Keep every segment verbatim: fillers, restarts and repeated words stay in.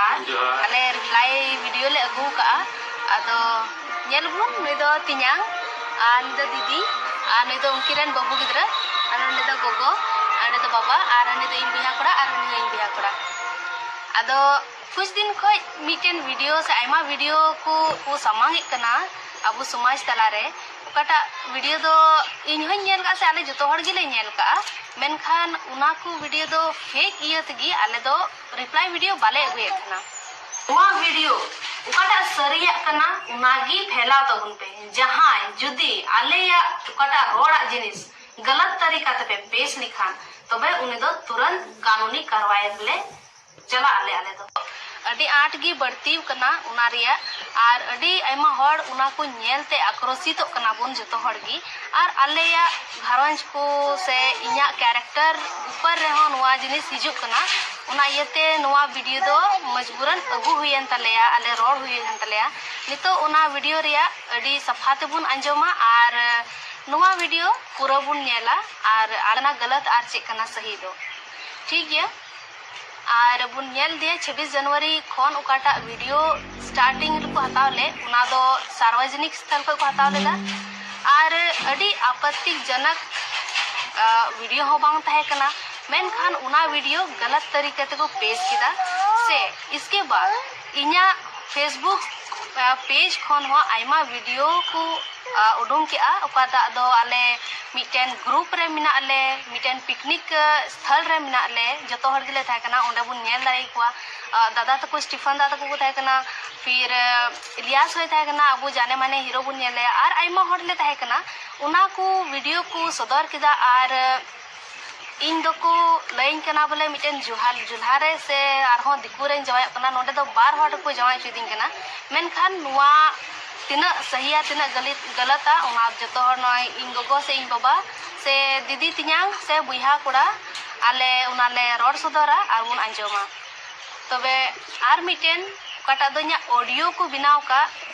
ᱟᱨ ᱡᱚᱦᱟᱨ᱾ ᱟᱞᱮ reply video ᱞᱮ ᱟᱹᱜᱩ ᱠᱟᱜᱼᱟ᱾ ᱟᱫᱚ ᱧᱮᱞ ᱵᱚᱱ, ᱱᱩᱭ ᱫᱚ ᱛᱮᱧᱟᱝ, ᱟᱨ ᱱᱩᱭ ᱫᱚ ᱫᱤᱫᱤ, ᱟᱨ ᱱᱩᱭ ᱫᱚ ᱩᱱᱠᱤᱱ ᱨᱮᱱ ᱵᱟᱹᱵᱩ ᱜᱤᱫᱽᱨᱟᱹ, ᱟᱨ ᱱᱩᱭ ᱫᱚ ᱜᱚᱜᱚ, ᱟᱨ ᱱᱩᱭ ᱫᱚ ᱵᱟᱵᱟ, ᱟᱨ ᱱᱩᱭ ᱫᱚ ᱤᱧ ᱵᱚᱭᱦᱟ ᱠᱚᱲᱟ, ᱟᱨ ᱱᱩᱭ ᱫᱚ ᱤᱧ ᱵᱚᱭᱦᱟ ᱠᱚᱲᱟ᱾ ᱟᱫᱚ ᱠᱩᱪ ᱫᱤᱱ ᱠᱷᱚᱡ ᱢᱤᱫᱴᱮᱱ ᱵᱷᱤᱰᱤᱭᱳ ᱥᱮ ᱟᱭᱢᱟ ᱵᱷᱤᱰᱤᱭᱳ ᱠᱚ, ᱠᱚ ᱥᱟᱢᱟᱝ ᱮᱫ ᱠᱟᱱᱟ ᱟᱵᱚ ᱥᱚᱢᱟᱡᱽ ᱛᱟᱞᱟᱨᱮ, ᱚᱠᱟᱴᱟᱜ ᱵᱷᱤᱰᱤᱭᱳ ᱫᱚ ᱤᱧ ᱦᱚᱸᱧ ᱧᱮᱞ ᱠᱟᱜᱼᱟ ᱥᱮ ᱟᱞᱮ ᱡᱚᱛᱚ ᱦᱚᱲ ᱜᱮᱞᱮ ᱧᱮᱞ ᱠᱟᱜᱼᱟ, ᱢᱮᱱᱠᱷᱟᱱ ᱚᱱᱟ ᱠᱚ ᱵᱷᱤᱰᱤᱭᱳ ᱫᱚ ᱯᱷᱮᱠ ᱤᱭᱟᱹ ᱛᱮᱜᱮ ᱟᱞᱮ ᱫᱚ ᱨᱤᱯᱞᱟᱭ ᱵᱷᱤᱰᱤᱭᱳ ᱵᱟᱞᱮ ᱟᱹᱜᱩᱭᱮᱫ ᱛᱟᱦᱮᱱᱟ᱾ ᱱᱚᱣᱟ ᱵᱷᱤᱰᱤᱭᱳ ᱚᱠᱟᱴᱟᱜ ᱥᱟᱹᱨᱤᱭᱟᱜ ᱠᱟᱱᱟ, ᱚᱱᱟᱜᱮ ᱯᱷᱮᱞᱟᱣ ᱛᱟᱵᱚᱱ ᱯᱮ᱾ ᱡᱟᱦᱟᱸᱭ ᱡᱩᱫᱤ ᱟᱞᱮᱭᱟᱜ ᱚᱠᱟᱴᱟᱜ ᱨᱚᱲᱟᱜ ᱡᱤᱱᱤᱥ ᱜᱟᱞᱟᱛ ᱛᱟᱹᱨᱤᱠᱟ ᱛᱮᱯᱮ ᱯᱮᱥ ᱞᱮᱠᱷᱟᱱ, ᱛᱚᱵᱮ ᱩᱱᱤ ᱫᱚ ᱛᱩᱨᱟᱹᱱᱛ ᱠᱟᱹᱱᱩᱱᱤ ᱠᱟᱨᱣᱟᱭ ᱨᱮᱞᱮ ᱪᱟᱞᱟᱜ ᱟᱞᱮ, ᱟᱞᱮ ᱫᱚ᱾ ᱟᱹᱰᱤ ᱟᱸᱴ ᱜᱮ ᱵᱟᱹᱲᱛᱤ ᱠᱟᱱᱟ ᱚᱱᱟ ᱨᱮᱭᱟᱜ, ᱟᱨ ᱟᱹᱰᱤ ᱟᱭᱢᱟ ᱦᱚᱲ ᱚᱱᱟ ᱠᱚ ᱧᱮᱞ ᱛᱮ ᱟᱠᱨᱚᱥᱤᱛᱚᱜ ᱠᱟᱱᱟ ᱵᱚᱱ ᱡᱚᱛᱚ ᱦᱚᱲ ᱜᱮ, ᱟᱨ ᱟᱞᱮᱭᱟᱜ ᱜᱷᱟᱨᱚᱸᱡᱽ ᱠᱚ ᱥᱮ ᱤᱧᱟᱹᱜ ᱠᱮᱨᱮᱠᱴᱟᱨ ᱩᱯᱚᱨ ᱨᱮᱦᱚᱸ ᱱᱚᱣᱟ ᱡᱤᱱᱤᱥ ᱦᱤᱡᱩᱜ ᱠᱟᱱᱟ᱾ ᱚᱱᱟ ᱤᱭᱟᱹᱛᱮ ᱱᱚᱣᱟ ᱵᱷᱤᱰᱤᱭᱳ ᱫᱚ ᱢᱚᱡᱽᱵᱩᱨᱟᱱ ᱟᱹᱜᱩ ᱦᱩᱭᱮᱱ ᱛᱟᱞᱮᱭᱟ, ᱟᱞᱮ ᱨᱚᱲ ᱦᱩᱭᱮᱱ ᱛᱟᱞᱮᱭᱟ᱾ ᱱᱤᱛᱚᱜ ᱚᱱᱟ ᱵᱷᱤᱰᱤᱭᱳ ᱨᱮᱭᱟᱜ ᱟᱹᱰᱤ ᱥᱟᱯᱷᱟ ᱛᱮᱵᱚᱱ ᱟᱸᱡᱚᱢᱟ, ᱟᱨ ᱱᱚᱣᱟ ᱵᱷᱤᱰᱤᱭᱳ ᱯᱩᱨᱟᱹ ᱵᱚᱱ ᱧᱮᱞᱟ, ᱟᱨ ᱟᱲᱟᱝ ᱜᱟᱞᱟᱛ ᱟᱨ ᱪᱮᱫ ᱠᱟᱱᱟ ᱥᱟᱹᱦᱤ ᱫᱚ᱾ ᱴᱷᱤᱠ ᱜᱮᱭᱟ, ᱟᱨ ᱵᱚᱱ ᱧᱮᱞ ᱤᱫᱤᱭᱟ ᱪᱷᱟᱵᱵᱤᱥ ᱡᱟᱱᱩᱣᱟᱨᱤ ᱠᱷᱚᱱ ᱚᱠᱟᱴᱟᱜ ᱵᱷᱤᱰᱤᱭᱳ ᱥᱴᱟᱨᱴᱤᱝ ᱨᱮᱠᱚ ᱦᱟᱛᱟᱣ ᱞᱮᱫ, ᱚᱱᱟ ᱫᱚ ᱥᱟᱨᱣᱟᱡᱚᱱᱤᱠ ᱥᱛᱷᱚᱞ ᱠᱷᱚᱱ ᱠᱚ ᱦᱟᱛᱟᱣ ᱞᱮᱫᱟ, ᱟᱨ ᱟᱹᱰᱤ ᱟᱯᱚᱛᱛᱤᱡᱚᱱᱚᱠ, ᱟ, ᱵᱷᱤᱰᱤᱭᱳ ᱦᱚᱸ ᱵᱟᱝ ᱛᱟᱦᱮᱸ ᱠᱟᱱᱟ, ᱢᱮᱱᱠᱷᱟᱱ ᱚᱱᱟ ᱵᱷᱤᱰᱤᱭᱳ ᱜᱟᱞᱟᱛ ᱛᱟᱹᱨᱤᱠᱟ ᱛᱮᱠᱚ ᱯᱮᱥ ᱠᱮᱫᱟ᱾ ᱥᱮ ᱤᱥᱠᱮ ᱵᱟᱫ ᱤᱧᱟᱹᱜ ᱯᱷᱮᱥᱵᱩᱠ, ᱟ, ᱯᱮᱡᱽ ᱠᱷᱚᱱ ᱦᱚᱸ ᱟᱭᱢᱟ ᱵᱷᱤᱰᱤᱭᱳ ᱠᱚ, ᱟ, ᱩᱰᱩᱝ ᱠᱮᱜᱼᱟ, ᱚᱠᱟᱴᱟᱜ ᱫᱚ ᱟᱞᱮ ᱢᱤᱫᱴᱮᱱ ᱜᱨᱩᱯ ᱨᱮ ᱢᱮᱱᱟᱜ ᱞᱮ, ᱢᱤᱫᱴᱮᱱ ᱯᱤᱠᱱᱤᱠ, ᱟ, ᱥᱛᱷᱚᱞ ᱨᱮ ᱢᱮᱱᱟᱜ ᱞᱮ, ᱡᱚᱛᱚ ᱦᱚᱲ ᱜᱮᱞᱮ ᱛᱟᱦᱮᱸ ᱠᱟᱱᱟ, ᱚᱸᱰᱮ ᱵᱚᱱ ᱧᱮᱞ ᱫᱟᱲᱮ ᱟᱠᱚᱣᱟ᱾ ᱟ, ᱫᱟᱫᱟ ᱛᱟᱠᱚ, ᱥᱴᱤᱯᱷᱟᱱ ᱫᱟᱫᱟ ᱛᱟᱠᱚ ᱠᱚ ᱛᱟᱦᱮᱸ ᱠᱟᱱᱟ, ᱯᱷᱤᱨ, ᱟ, ᱤᱞᱤᱭᱟᱥ ᱦᱚᱸᱭ ᱛᱟᱦᱮᱸ ᱠᱟᱱᱟ, ᱟᱵᱚ ᱡᱟᱱᱮ ᱢᱟᱱᱮ ᱦᱤᱨᱳ ᱵᱚᱱ ᱧᱮᱞᱮᱭᱟ, ᱟᱨ ᱟᱭᱢᱟ ᱦᱚᱲ ᱞᱮ ᱛᱟᱦᱮᱸ ᱠᱟᱱᱟ᱾ ᱚᱱᱟ ᱠᱚ ᱵᱷᱤᱰᱤᱭᱳ ᱠᱚ ᱥᱚᱫᱚᱨ ᱠᱮᱫᱟ, ᱟᱨ ᱤᱧ ᱫᱚᱠᱚ ᱞᱟᱹᱭᱟᱹᱧ ᱠᱟᱱᱟ ᱵᱚᱞᱮ ᱢᱤᱫᱴᱮᱱ ᱡᱩᱦᱟᱞ ᱡᱩᱞᱦᱟ ᱨᱮ ᱥᱮ ᱟᱨᱦᱚᱸ ᱫᱤᱠᱩ ᱨᱮᱧ ᱡᱟᱶᱟᱭᱚᱜ ᱠᱟᱱᱟ, ᱱᱚᱰᱮ ᱫᱚ ᱵᱟᱨ ᱦᱚᱲ ᱨᱮᱠᱚ ᱡᱟᱶᱟᱭ ᱦᱚᱪᱚᱭᱤᱫᱤᱧ ᱠᱟᱱᱟ᱾ ᱢᱮᱱᱠᱷᱟᱱ ᱱᱚᱣᱟ ᱛᱤᱱᱟᱹᱜ ᱥᱟᱹᱦᱤᱭᱟ, ᱛᱤᱱᱟᱹᱜ ᱜᱟᱹᱞᱤ-, ᱜᱟᱞᱟᱛᱟ, ᱚᱱᱟ ᱡᱚᱛᱚ ᱦᱚᱲ, ᱱᱚᱜᱼᱚᱭ ᱤᱧ ᱜᱚᱜᱚ ᱥᱮ ᱤᱧ ᱵᱟᱵᱟ ᱥᱮ ᱫᱤᱫᱤ ᱛᱮᱧᱟᱝ ᱥᱮ ᱵᱚᱭᱦᱟ ᱠᱚᱲᱟ, ᱟᱞᱮ ᱚᱱᱟᱞᱮ ᱨᱚᱲ ᱥᱚᱫᱚᱨᱟ ᱟᱨ ᱵᱚᱱ ᱟᱸᱡᱚᱢᱟ᱾ ᱛᱚᱵᱮ ᱟᱨ ᱢᱤᱫᱴᱮᱱ ᱚᱠᱟᱴᱟᱜ ᱫᱚ ᱤᱧᱟᱹᱜ ᱚᱰᱤᱭᱳ ᱠᱚ ᱵᱮᱱᱟᱣ ᱠᱟᱜ,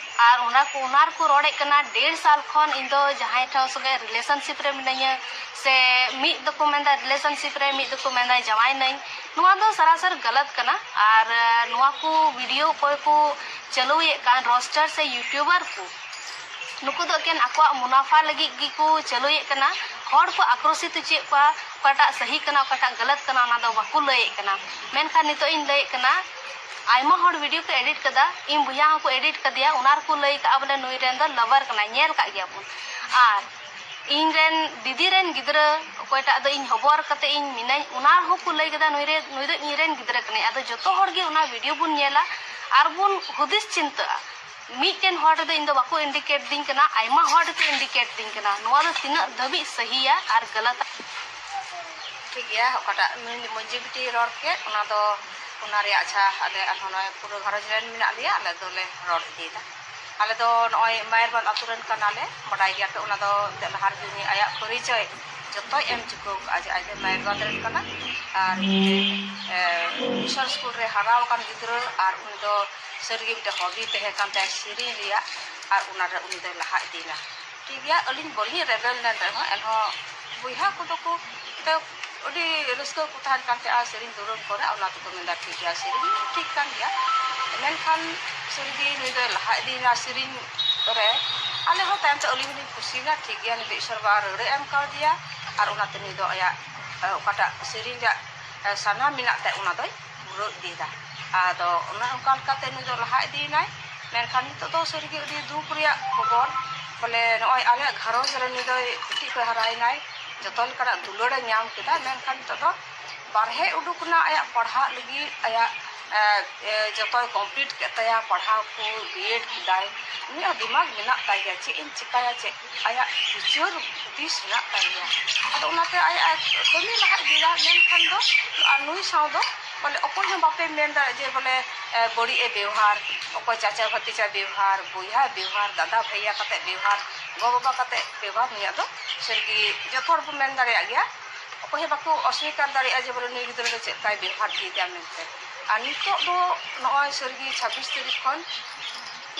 ᱟᱨ ᱚᱱᱟ ᱠᱚ, ᱚᱱᱟ ᱨᱮᱠᱚ ᱨᱚᱲᱮᱫ ᱠᱟᱱᱟ ᱰᱮᱲ ᱥᱟᱞ ᱠᱷᱚᱱ ᱤᱧ ᱫᱚ ᱡᱟᱦᱟᱸᱭ ᱴᱷᱮᱱ ᱥᱚᱸᱜᱮ ᱨᱤᱞᱮᱥᱚᱱᱥᱤᱯ ᱨᱮ ᱢᱤᱱᱟᱹᱧᱟ, ᱥᱮ ᱢᱤᱫ ᱫᱚᱠᱚ ᱢᱮᱱᱫᱟ ᱨᱤᱞᱮᱥᱚᱱᱥᱤᱯ ᱨᱮ, ᱢᱤᱫ ᱫᱚᱠᱚ ᱢᱮᱱᱫᱟ ᱡᱟᱶᱟᱭ ᱱᱟᱹᱧ᱾ ᱱᱚᱣᱟ ᱫᱚ ᱥᱟᱨᱟᱥᱟᱨ ᱜᱟᱞᱟᱛ ᱠᱟᱱᱟ᱾ ᱟᱨ ᱱᱚᱣᱟ ᱠᱚ ᱵᱷᱤᱰᱤᱭᱳ ᱚᱠᱚᱭ ᱠᱚ ᱪᱟᱹᱞᱩᱭᱮᱫ ᱠᱟᱱ, ᱨᱳᱥᱴᱟᱨ ᱥᱮ ᱭᱩᱴᱩᱵᱟᱨ ᱠᱚ, ᱱᱩᱠᱩ ᱫᱚ ᱮᱠᱮᱱ ᱟᱠᱚᱣᱟᱜ ᱢᱩᱱᱟᱯᱷᱟ ᱞᱟᱹᱜᱤᱫ ᱜᱮᱠᱚ ᱪᱟᱹᱞᱩᱭᱮᱫ ᱠᱟᱱᱟ᱾ ᱦᱚᱲ ᱠᱚ ᱟᱠᱨᱳᱥᱤᱛ ᱦᱚᱪᱚᱭᱮᱫ ᱠᱚᱣᱟ, ᱚᱠᱟᱴᱟᱜ ᱥᱟᱹᱦᱤ ᱠᱟᱱᱟ, ᱚᱠᱟᱴᱟᱜ ᱜᱟᱞᱟᱛ ᱠᱟᱱᱟ, ᱚᱱᱟ ᱫᱚ ᱵᱟᱠᱚ ᱞᱟᱹᱭᱮᱫ ᱠᱟᱱᱟ᱾ ᱢᱮᱱᱠᱷᱟᱱ ᱱᱤᱛᱚᱜ ᱤᱧ ᱞᱟᱹᱭᱮᱫ ᱠᱟᱱᱟ, ᱟᱭᱢᱟ ᱦᱚᱲ ᱵᱷᱤᱰᱤᱭᱳ ᱠᱚ ᱮᱰᱤᱴ ᱠᱟᱫᱟ, ᱤᱧ ᱵᱚᱭᱦᱟ ᱦᱚᱸᱠᱚ ᱮᱰᱤᱴ ᱠᱟᱫᱮᱭᱟ, ᱚᱱᱟ ᱨᱮᱠᱚ ᱞᱟᱹᱭ ᱠᱟᱜᱼᱟ ᱵᱚᱞᱮ ᱱᱩᱭ ᱨᱮᱱ ᱫᱚ ᱞᱟᱵᱟᱨ ᱠᱟᱱᱟᱭ, ᱧᱮᱞ ᱠᱟᱜ ᱜᱮᱭᱟ ᱵᱚᱱ᱾ ᱟᱨ ᱤᱧ ᱨᱮᱱ ᱫᱤᱫᱤ ᱨᱮᱱ ᱜᱤᱫᱽᱨᱟᱹ, ᱚᱠᱚᱭᱴᱟᱜ ᱫᱚ ᱤᱧ ᱦᱚᱵᱚᱨ ᱠᱟᱛᱮ ᱤᱧ ᱢᱤᱱᱟᱹᱧ, ᱚᱱᱟ ᱦᱚᱸᱠᱚ ᱞᱟᱹᱭ ᱠᱮᱫᱟ ᱱᱩᱭ ᱨᱮ, ᱱᱩᱭ ᱫᱚ ᱤᱧ ᱨᱮᱱ ᱜᱤᱫᱽᱨᱟᱹ ᱠᱟᱱᱟᱭ᱾ ᱟᱫᱚ ᱡᱚᱛᱚ ᱦᱚᱲ ᱜᱮ ᱚᱱᱟ ᱵᱷᱤᱰᱤᱭᱳ ᱵᱚᱱ ᱧᱮᱞᱟ ᱟᱨ ᱵᱚᱱ ᱦᱩᱫᱤᱥ ᱪᱤᱱᱛᱟᱹᱜᱼᱟ᱾ ᱢᱤᱫᱴᱮᱱ ᱦᱚᱲ ᱨᱮᱫᱚ ᱤᱧ ᱫᱚ ᱵᱟᱠᱚ ᱤᱱᱰᱤᱠᱮᱴ ᱫᱤᱧ ᱠᱟᱱᱟ, ᱟᱭᱢᱟ ᱦᱚᱲ ᱨᱮᱠᱚ ᱤᱱᱰᱤᱠᱮᱴ ᱫᱤᱧ ᱠᱟᱱᱟ᱾ ᱱᱚᱣᱟ ᱫᱚ ᱛᱤᱱᱟᱹᱜ ᱫᱷᱟᱹᱵᱤᱡ ᱥᱟᱹᱦᱤᱭᱟ ᱟᱨ ᱜᱟᱞᱟᱛᱟ? ᱴᱷᱤᱠ ᱜᱮᱭᱟ, ᱚᱠᱟᱴᱟᱜ ᱢᱟᱹᱡᱷᱤ ᱵᱤᱴᱤ ᱨᱚᱲ ᱠᱮᱫ, ᱚᱱᱟ ᱫᱚ, ᱚᱱᱟ ᱨᱮᱭᱟᱜ, ᱟᱪᱪᱷᱟ, ᱟᱞᱮ ᱟᱨᱦᱚᱸ ᱱᱚᱜᱼᱚᱭ ᱯᱩᱨᱟᱹ ᱜᱷᱟᱨᱚᱸᱡᱽ ᱨᱮᱱ ᱢᱮᱱᱟᱜ ᱞᱮᱭᱟ, ᱟᱞᱮ ᱫᱚᱞᱮ ᱨᱚᱲ ᱤᱫᱤᱭᱮᱫᱟ᱾ ᱟᱞᱮ ᱫᱚ ᱱᱚᱜᱼᱚᱭ ᱢᱟᱭᱟᱨᱵᱟᱸᱫᱽ ᱟᱹᱛᱩ ᱨᱮᱱ ᱠᱟᱱᱟᱞᱮ, ᱵᱟᱰᱟᱭ ᱜᱮᱭᱟ ᱯᱮ, ᱚᱱᱟ ᱫᱚ ᱮᱱᱛᱮᱫ ᱞᱟᱦᱟ ᱨᱮᱜᱮ ᱩᱱᱤ ᱟᱭᱟᱜ ᱯᱚᱨᱤᱪᱚᱭ ᱡᱚᱛᱚᱭ ᱮᱢ ᱪᱩᱠᱟᱹᱣ ᱠᱟᱜᱼᱟ ᱡᱮ ᱟᱡ ᱫᱚ ᱢᱟᱭᱟᱨᱵᱟᱸᱫᱽ ᱨᱮᱱ ᱠᱟᱱᱟ᱾ ᱟᱨ ᱢᱤᱫᱴᱮᱱ, ᱮ, ᱢᱤᱥᱚᱱ ᱥᱠᱩᱞ ᱨᱮ ᱦᱟᱨᱟ ᱟᱠᱟᱱ ᱜᱤᱫᱽᱨᱟᱹ, ᱟᱨ ᱩᱱᱤ ᱫᱚ ᱥᱟᱹᱨᱤᱜᱮ ᱢᱤᱫᱴᱮᱱ ᱦᱚᱵᱤ ᱛᱟᱦᱮᱸ ᱠᱟᱱ ᱛᱟᱭᱟ ᱥᱮᱨᱮᱧ ᱨᱮᱭᱟᱜ, ᱟᱨ ᱚᱱᱟ ᱨᱮ ᱩᱱᱤ ᱫᱚᱭ ᱞᱟᱦᱟ ᱤᱫᱤᱭᱮᱱᱟ᱾ ᱴᱷᱤᱠ ᱜᱮᱭᱟ, ᱟᱹᱞᱤᱧ ᱵᱟᱹᱞᱤᱧ ᱨᱮᱵᱮᱞ ᱞᱮᱱ ᱨᱮᱦᱚᱸ, ᱮᱱᱦᱚᱸ ᱵᱚᱭᱦᱟ ᱠᱚᱫᱚ ᱠᱚ ᱛᱮ ᱟᱹᱰᱤ ᱨᱟᱹᱥᱠᱟᱹ ᱠᱚ ᱛᱟᱦᱮᱱ ᱠᱟᱱ ᱛᱟᱦᱮᱸᱜᱼᱟ ᱥᱮᱨᱮᱧ ᱫᱩᱨᱟᱹᱝ ᱠᱚᱨᱮ, ᱚᱱᱟ ᱛᱮᱠᱚ ᱢᱮᱱᱫᱟ ᱴᱷᱤᱠ ᱜᱮᱭᱟ, ᱥᱮᱨᱮᱧ ᱴᱷᱤᱠ ᱠᱟᱱ ᱜᱮᱭᱟ᱾ ᱢᱮᱱᱠᱷᱟᱱ ᱥᱟᱹᱨᱤᱜᱮ ᱱᱩᱭ ᱫᱚᱭ ᱞᱟᱦᱟ ᱤᱫᱤᱭᱮᱱᱟ ᱥᱮᱨᱮᱧ ᱨᱮ᱾ ᱟᱞᱮ ᱦᱚᱸ ᱛᱟᱭᱚᱢ ᱛᱮ ᱟᱹᱞᱤᱧ ᱦᱚᱸᱞᱤᱧ ᱠᱩᱥᱤᱭᱮᱱᱟ, ᱴᱷᱤᱠ ᱜᱮᱭᱟ, ᱱᱩᱭ ᱫᱚ ᱤᱥᱚᱨ ᱵᱟᱵᱟ ᱨᱟᱹᱲᱮ ᱮᱢ ᱠᱟᱣᱫᱮᱭᱟ, ᱟᱨ ᱚᱱᱟᱛᱮ ᱱᱩᱭ ᱫᱚ ᱟᱭᱟᱜ, ᱮ, ᱚᱠᱟᱴᱟᱜ ᱥᱮᱨᱮᱧ ᱨᱮᱭᱟᱜ, ᱮ, ᱥᱟᱱᱟ ᱢᱮᱱᱟᱜ ᱛᱟᱭ, ᱚᱱᱟ ᱫᱚᱭ ᱯᱩᱨᱟᱹᱣ ᱤᱫᱤᱭᱮᱫᱟ᱾ ᱟᱫᱚ ᱚᱱᱮ ᱚᱱᱠᱟ ᱞᱮᱠᱟᱛᱮ ᱱᱩᱭ ᱫᱚ ᱞᱟᱦᱟ ᱤᱫᱤᱭᱮᱱᱟᱭ᱾ ᱢᱮᱱᱠᱷᱟᱱ ᱱᱤᱛᱚᱜ ᱫᱚ ᱥᱟᱹᱨᱤᱜᱮ ᱟᱹᱰᱤ ᱫᱩᱠ ᱨᱮᱭᱟᱜ ᱠᱷᱚᱵᱚᱨ, ᱵᱚᱞᱮ ᱱᱚᱜᱼᱚᱭ ᱟᱞᱮᱭᱟᱜ ᱜᱷᱟᱨᱚᱸᱡᱽ ᱨᱮ ᱱᱩᱭ ᱫᱚᱭ ᱠᱟᱹᱴᱤᱡ ᱠᱷᱚᱱ ᱦᱟᱨᱟᱭᱮᱱᱟᱭ, ᱡᱚᱛᱚ ᱞᱮᱠᱟᱱᱟᱜ ᱫᱩᱞᱟᱹᱲᱮ ᱧᱟᱢ ᱠᱮᱫᱟ, ᱢᱮᱱᱠᱷᱟᱱ ᱱᱤᱛᱚᱜ ᱫᱚ ᱵᱟᱨᱦᱮ ᱩᱰᱩᱠ ᱨᱮᱱᱟᱜ ᱟᱭᱟᱜ ᱯᱟᱲᱦᱟᱜ ᱞᱟᱹᱜᱤᱫ ᱟᱭᱟᱜ, ᱮ, ᱮ, ᱡᱚᱛᱚᱭ ᱠᱚᱢᱯᱞᱤᱴ ᱠᱮᱫ ᱛᱟᱭᱟ, ᱯᱟᱲᱦᱟᱣ ᱠᱚ ᱵᱤᱭᱮᱰ ᱠᱮᱫᱟᱭ, ᱩᱱᱤᱭᱟᱜ ᱫᱤᱢᱟᱜᱽ ᱢᱮᱱᱟᱜ ᱛᱟᱭ ᱜᱮᱭᱟ, ᱪᱮᱫ ᱤᱧ ᱪᱤᱠᱟᱹᱭᱟ, ᱪᱮᱫ ᱟᱭᱟᱜ ᱵᱤᱪᱟᱹᱨ ᱦᱩᱫᱤᱥ ᱢᱮᱱᱟᱜ ᱛᱟᱭ ᱜᱮᱭᱟ᱾ ᱟᱫᱚ ᱚᱱᱟᱛᱮ ᱟᱭᱟᱜ ᱮ ᱠᱟᱹᱢᱤ ᱞᱟᱦᱟ ᱤᱫᱤᱭᱟ, ᱢᱮᱱᱠᱷᱟᱱ ᱫᱚ ᱟᱨ ᱱᱩᱭ ᱥᱟᱶ ᱫᱚ ᱵᱚᱞᱮ ᱚᱠᱚᱭ ᱦᱚᱸ ᱵᱟᱯᱮ ᱢᱮᱱ ᱫᱟᱲᱮᱭᱟᱜᱼᱟ ᱡᱮ ᱵᱚᱞᱮ, ᱮ, ᱵᱟᱹᱲᱤᱡ ᱮ ᱵᱮᱣᱦᱟᱨ, ᱚᱠᱚᱭ ᱪᱟᱪᱟ ᱵᱷᱟᱛᱤᱡᱟ ᱵᱮᱣᱦᱟᱨ, ᱵᱚᱭᱦᱟ ᱵᱮᱣᱦᱟᱨ, ᱫᱟᱫᱟ ᱵᱷᱟᱹᱭᱟ ᱠᱟᱛᱮ ᱵᱮᱣᱦᱟᱨ, ᱜᱚ ᱵᱟᱵᱟ ᱠᱟᱛᱮ ᱵᱮᱣᱦᱟᱨ, ᱱᱩᱭᱟᱜ ᱫᱚ ᱥᱟᱹᱨᱤᱜᱮ ᱡᱚᱛᱚ ᱦᱚᱲ ᱵᱚᱱ ᱢᱮᱱ ᱫᱟᱲᱮᱭᱟᱜ ᱜᱮᱭᱟ᱾ ᱚᱠᱚᱭ ᱦᱚᱸ ᱵᱟᱠᱚ ᱚᱥᱣᱤᱠᱟᱨ ᱫᱟᱲᱮᱭᱟᱜᱼᱟ ᱡᱮ ᱵᱚᱞᱮ ᱱᱩᱭ ᱜᱤᱫᱽᱨᱟᱹ ᱫᱚ ᱪᱮᱫ ᱞᱮᱠᱟᱭ ᱵᱮᱣᱦᱟᱨ ᱤᱫᱤᱭᱮᱫᱟ ᱢᱮᱱᱛᱮ᱾ ᱟᱨ ᱱᱤᱛᱚᱜ ᱫᱚ ᱱᱚᱜᱼᱚᱭ ᱥᱟᱹᱨᱤᱜᱮ ᱪᱷᱟᱵᱵᱤᱥ ᱛᱟᱹᱨᱤᱠᱷ ᱠᱷᱚᱱ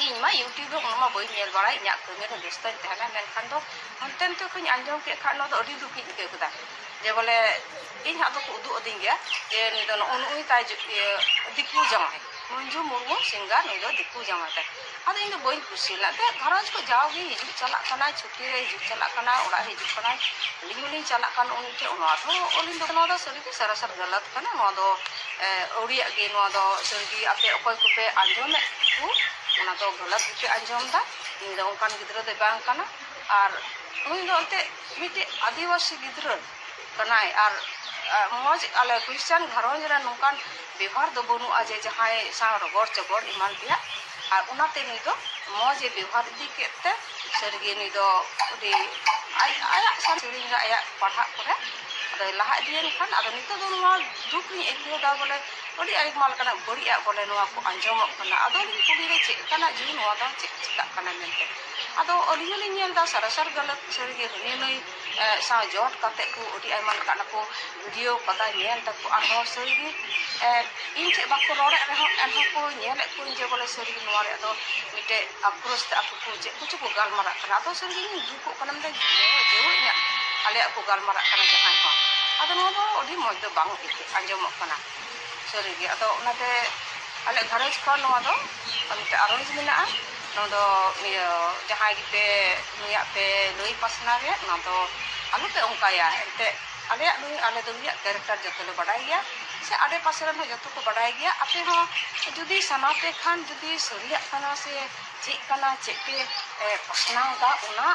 ᱤᱧ ᱢᱟ YouTube ᱨᱮ ᱩᱱᱟᱹᱜ ᱢᱟ ᱵᱟᱹᱧ ᱧᱮᱞ ᱵᱟᱲᱟᱭ, ᱤᱧᱟᱹᱜ ᱠᱟᱹᱢᱤ ᱨᱮ ᱵᱮᱥᱛᱚᱧ ᱛᱟᱦᱮᱱᱟ, ᱢᱮᱱᱠᱷᱟᱱ ᱫᱚ ᱦᱟᱱᱛᱮ ᱱᱟᱛᱮ ᱠᱷᱚᱱᱤᱧ ᱟᱸᱡᱚᱢ ᱠᱮᱫ ᱠᱷᱟᱱ ᱱᱚᱣᱟ ᱫᱚ ᱟᱹᱰᱤ ᱫᱩᱠᱤᱧ ᱟᱹᱭᱠᱟᱹᱣ ᱠᱮᱫᱟ᱾ ᱡᱮ ᱵᱚᱞᱮ ᱤᱧ ᱦᱟᱸᱜ ᱫᱚᱠᱚ ᱩᱫᱩᱜ ᱟᱹᱫᱤᱧ ᱜᱮᱭᱟ ᱡᱮ ᱱᱩᱭ ᱫᱚ ᱱᱚᱜᱼᱚ ᱱᱩᱭ ᱛᱟᱭ ᱡᱩ-, ᱤᱭᱟᱹ, ᱫᱤᱠᱩ ᱡᱟᱶᱟᱭ, ᱢᱚᱧᱡᱩ ᱢᱩᱨᱢᱩ ᱥᱤᱝᱜᱟᱨ, ᱱᱩᱭ ᱫᱚ ᱫᱤᱠᱩ ᱡᱟᱶᱟᱭ ᱛᱟᱭ᱾ ᱟᱫᱚ ᱤᱧ ᱫᱚ ᱵᱟᱹᱧ ᱠᱩᱥᱤ ᱞᱮᱱᱟ᱾ ᱮᱱᱛᱮᱫ ᱜᱷᱟᱨᱚᱸᱡᱽ ᱠᱚ ᱡᱟᱣᱜᱮ ᱦᱤᱡᱩᱜ ᱪᱟᱞᱟᱜ ᱠᱟᱱᱟᱭ, ᱪᱷᱩᱴᱤ ᱨᱮ ᱦᱤᱡᱩᱜ ᱪᱟᱞᱟᱜ ᱠᱟᱱᱟᱭ, ᱚᱲᱟᱜ ᱦᱤᱡᱩᱜ ᱠᱟᱱᱟᱭ, ᱟᱹᱞᱤᱧ ᱦᱚᱸᱞᱤᱧ ᱪᱟᱞᱟᱜ ᱠᱟᱱ ᱩᱱᱤ ᱴᱷᱮᱱ᱾ ᱱᱚᱣᱟ ᱫᱚ ᱟᱹᱞᱤᱧ ᱫᱚ ᱱᱚᱣᱟ ᱫᱚ ᱥᱟᱹᱨᱤᱜᱮ ᱥᱟᱨᱟᱥᱟᱨ ᱜᱟᱞᱟᱛ ᱠᱟᱱᱟ᱾ ᱱᱚᱣᱟ ᱫᱚ, ᱮ, ᱟᱹᱣᱲᱤᱭᱟᱜ ᱜᱮ᱾ ᱱᱚᱣᱟ ᱫᱚ ᱥᱟᱹᱨᱤᱜᱮ ᱟᱯᱮ ᱚᱠᱚᱭ ᱠᱚᱯᱮ ᱟᱸᱡᱚᱢᱮᱫ ᱠᱚ, ᱚᱱᱟ ᱫᱚ ᱜᱟᱞᱟᱛ ᱜᱮᱯᱮ ᱟᱸᱡᱚᱢ ᱮᱫᱟ᱾ ᱤᱧ ᱫᱚ ᱚᱱᱠᱟᱱ ᱜᱤᱫᱽᱨᱟᱹ ᱫᱚ ᱵᱟᱝ ᱠᱟᱱᱟ᱾ ᱟᱨ ᱱᱩᱭ ᱫᱚ ᱮᱱᱛᱮᱫ ᱢᱤᱫᱴᱮᱡ ᱟᱹᱫᱤᱵᱟᱹᱥᱤ ᱜᱤᱫᱽᱨᱟᱹ ᱠᱟᱱᱟᱭ᱾ ᱟᱨ, ᱟᱨ ᱢᱚᱡᱽ ᱟᱞᱮ ᱠᱷᱨᱤᱥᱪᱟᱱ ᱜᱷᱟᱨᱚᱸᱡᱽ ᱨᱮ ᱱᱚᱝᱠᱟᱱ ᱵᱮᱵᱚᱦᱟᱨ ᱫᱚ ᱵᱟᱹᱱᱩᱜᱼᱟ ᱡᱮ ᱡᱟᱦᱟᱸᱭ ᱥᱟᱶ ᱨᱚᱜᱚᱲ ᱪᱚᱜᱚᱲ ᱮᱢᱟᱱ ᱛᱮᱭᱟᱜ᱾ ᱟᱨ ᱚᱱᱟᱛᱮ ᱱᱩᱭ ᱫᱚ ᱢᱚᱡᱽ ᱮ ᱵᱮᱵᱚᱦᱟᱨ ᱤᱫᱤ ᱠᱮᱫ ᱛᱮ ᱥᱟᱹᱨᱤᱜᱮ ᱱᱩᱭ ᱫᱚ ᱟᱹᱰᱤ ᱟᱡ, ᱟᱭᱟᱜ ᱥᱟᱶ ᱥᱮᱨᱮᱧ ᱨᱮ ᱟᱭᱟᱜ ᱯᱟᱲᱦᱟᱜ ᱠᱚᱨᱮ ᱟᱫᱚᱭ ᱞᱟᱦᱟ ᱤᱫᱤᱭᱮᱱ ᱠᱷᱟᱱ, ᱟᱫᱚ ᱱᱤᱛᱚᱜ ᱫᱚ ᱱᱚᱣᱟ ᱫᱩᱠ ᱤᱧ ᱟᱹᱭᱠᱟᱹᱣ ᱮᱫᱟ ᱵᱚᱞᱮ ᱟᱹᱰᱤ ᱟᱭᱢᱟ ᱞᱮᱠᱟᱱᱟᱜ ᱵᱟᱹᱲᱤᱡ ᱟᱜ ᱵᱚᱞᱮ ᱱᱚᱣᱟ ᱠᱚ ᱟᱸᱡᱚᱢᱚᱜ ᱠᱟᱱᱟ᱾ ᱟᱫᱚ ᱞᱤᱧ ᱠᱩᱞᱤ ᱨᱮ ᱪᱮᱫ ᱞᱮᱠᱟᱱᱟᱜ ᱡᱤᱣᱤ ᱱᱚᱣᱟ ᱫᱚ ᱪᱮᱫ ᱪᱤᱠᱟᱜ ᱠᱟᱱᱟ ᱢᱮᱱᱛᱮ᱾ ᱟᱫᱚ ᱟᱹᱞᱤᱧ ᱦᱚᱸᱞᱤᱧ ᱧᱮᱞ ᱮᱫᱟ ᱥᱟᱨᱟᱥᱟᱨ ᱜᱟᱞᱟᱛ ᱥᱟᱹᱨᱤᱜᱮ ᱦᱟᱹᱱᱤ ᱱᱟᱹᱭ, ᱮ, ᱥᱟᱶ ᱡᱚᱴ ᱠᱟᱛᱮ ᱠᱚ ᱟᱹᱰᱤ ᱟᱭᱢᱟ ᱞᱮᱠᱟᱱᱟᱜ ᱠᱚ ᱵᱷᱤᱰᱤᱭᱳ ᱠᱟᱫᱟ, ᱧᱮᱞ ᱫᱟᱠᱚ᱾ ᱟᱨᱦᱚᱸ ᱥᱟᱹᱨᱤᱜᱮ, ᱮ, ᱤᱧ ᱴᱷᱮᱡ ᱵᱟᱠᱚ ᱨᱚᱲᱮᱫ ᱨᱮᱦᱚᱸ ᱮᱱᱦᱚᱸ ᱠᱚ ᱧᱮᱞᱮᱫ ᱠᱚᱣᱟᱧ ᱡᱮ ᱵᱚᱞᱮ ᱥᱟᱹᱨᱤᱜᱮ ᱱᱚᱣᱟ ᱨᱮᱭᱟᱜ ᱫᱚ ᱢᱤᱫᱴᱮᱡ ᱟᱠᱨᱳᱥ ᱛᱮ ᱟᱠᱚ ᱠᱚ ᱪᱮᱫ ᱠᱚᱪᱚ ᱠᱚ ᱜᱟᱞᱢᱟᱨᱟᱜ ᱠᱟᱱᱟ᱾ ᱟᱫᱚ ᱥᱟᱹᱨᱤᱜᱮ ᱤᱧ ᱫᱩᱠᱚᱜ ᱠᱟᱱᱟ, ᱢᱮᱱᱫᱟᱹᱧ ᱡᱮ ᱡᱮ ᱤᱧᱟᱹᱜ ᱟᱞᱮᱭᱟᱜ ᱠᱚ ᱜᱟᱞᱢᱟᱨᱟᱜ ᱠᱟᱱᱟ ᱡᱟᱦᱟᱸᱭ ᱦᱚᱸ᱾ ᱟᱫᱚ ᱱᱚᱣᱟ ᱫᱚ ᱟᱹᱰᱤ ᱢᱚᱡᱽ ᱫᱚ ᱵᱟᱝ ᱟᱹᱭᱠᱟᱹᱜ ᱟᱸᱡᱚᱢᱚᱜ ᱠᱟᱱᱟ ᱥᱟᱹᱨᱤᱜᱮ᱾ ᱟᱫᱚ ᱚᱱᱟᱛᱮ ᱟᱞᱮ ᱜᱷᱟᱨᱚᱸᱡᱽ ᱠᱷᱚᱱ ᱱᱚᱣᱟ ᱫᱚ ᱢᱤᱫᱴᱮᱡ ᱟᱨᱚᱡᱽ ᱢᱮᱱᱟᱜᱼᱟ᱾ ᱱᱚᱣᱟ ᱫᱚ ᱤᱭᱟᱹ ᱡᱟᱦᱟᱸᱭ ᱜᱮᱯᱮ ᱱᱩᱭᱟᱜ ᱯᱮ ᱞᱟᱹᱭ ᱯᱟᱥᱱᱟᱣ ᱮᱫ, ᱱᱚᱣᱟ ᱫᱚ ᱟᱞᱚᱯᱮ ᱚᱱᱠᱟᱭᱟ᱾ ᱮᱱᱛᱮᱫ ᱟᱞᱮᱭᱟᱜ ᱱᱩᱭ, ᱟᱞᱮ ᱫᱚ ᱱᱩᱭᱟᱜ ᱠᱮᱨᱮᱠᱴᱟᱨ ᱡᱚᱛᱚ ᱞᱮ ᱵᱟᱰᱟᱭ ᱜᱮᱭᱟ, ᱥᱮ ᱟᱰᱮ ᱯᱟᱥᱮ ᱨᱮᱱ ᱦᱚᱸ ᱡᱚᱛᱚ ᱠᱚ ᱵᱟᱰᱟᱭ ᱜᱮᱭᱟ᱾ ᱟᱯᱮ ᱦᱚᱸ ᱡᱩᱫᱤ ᱥᱟᱱᱟ ᱯᱮ ᱠᱷᱟᱱ, ᱡᱩᱫᱤ ᱥᱟᱹᱨᱤᱭᱟᱜ ᱠᱟᱱᱟ ᱥᱮ ᱪᱮᱫ ᱠᱟᱱᱟ, ᱪᱮᱫ ᱯᱮ, ᱮ, ᱯᱟᱥᱱᱟᱣ ᱮᱫᱟ, ᱚᱱᱟ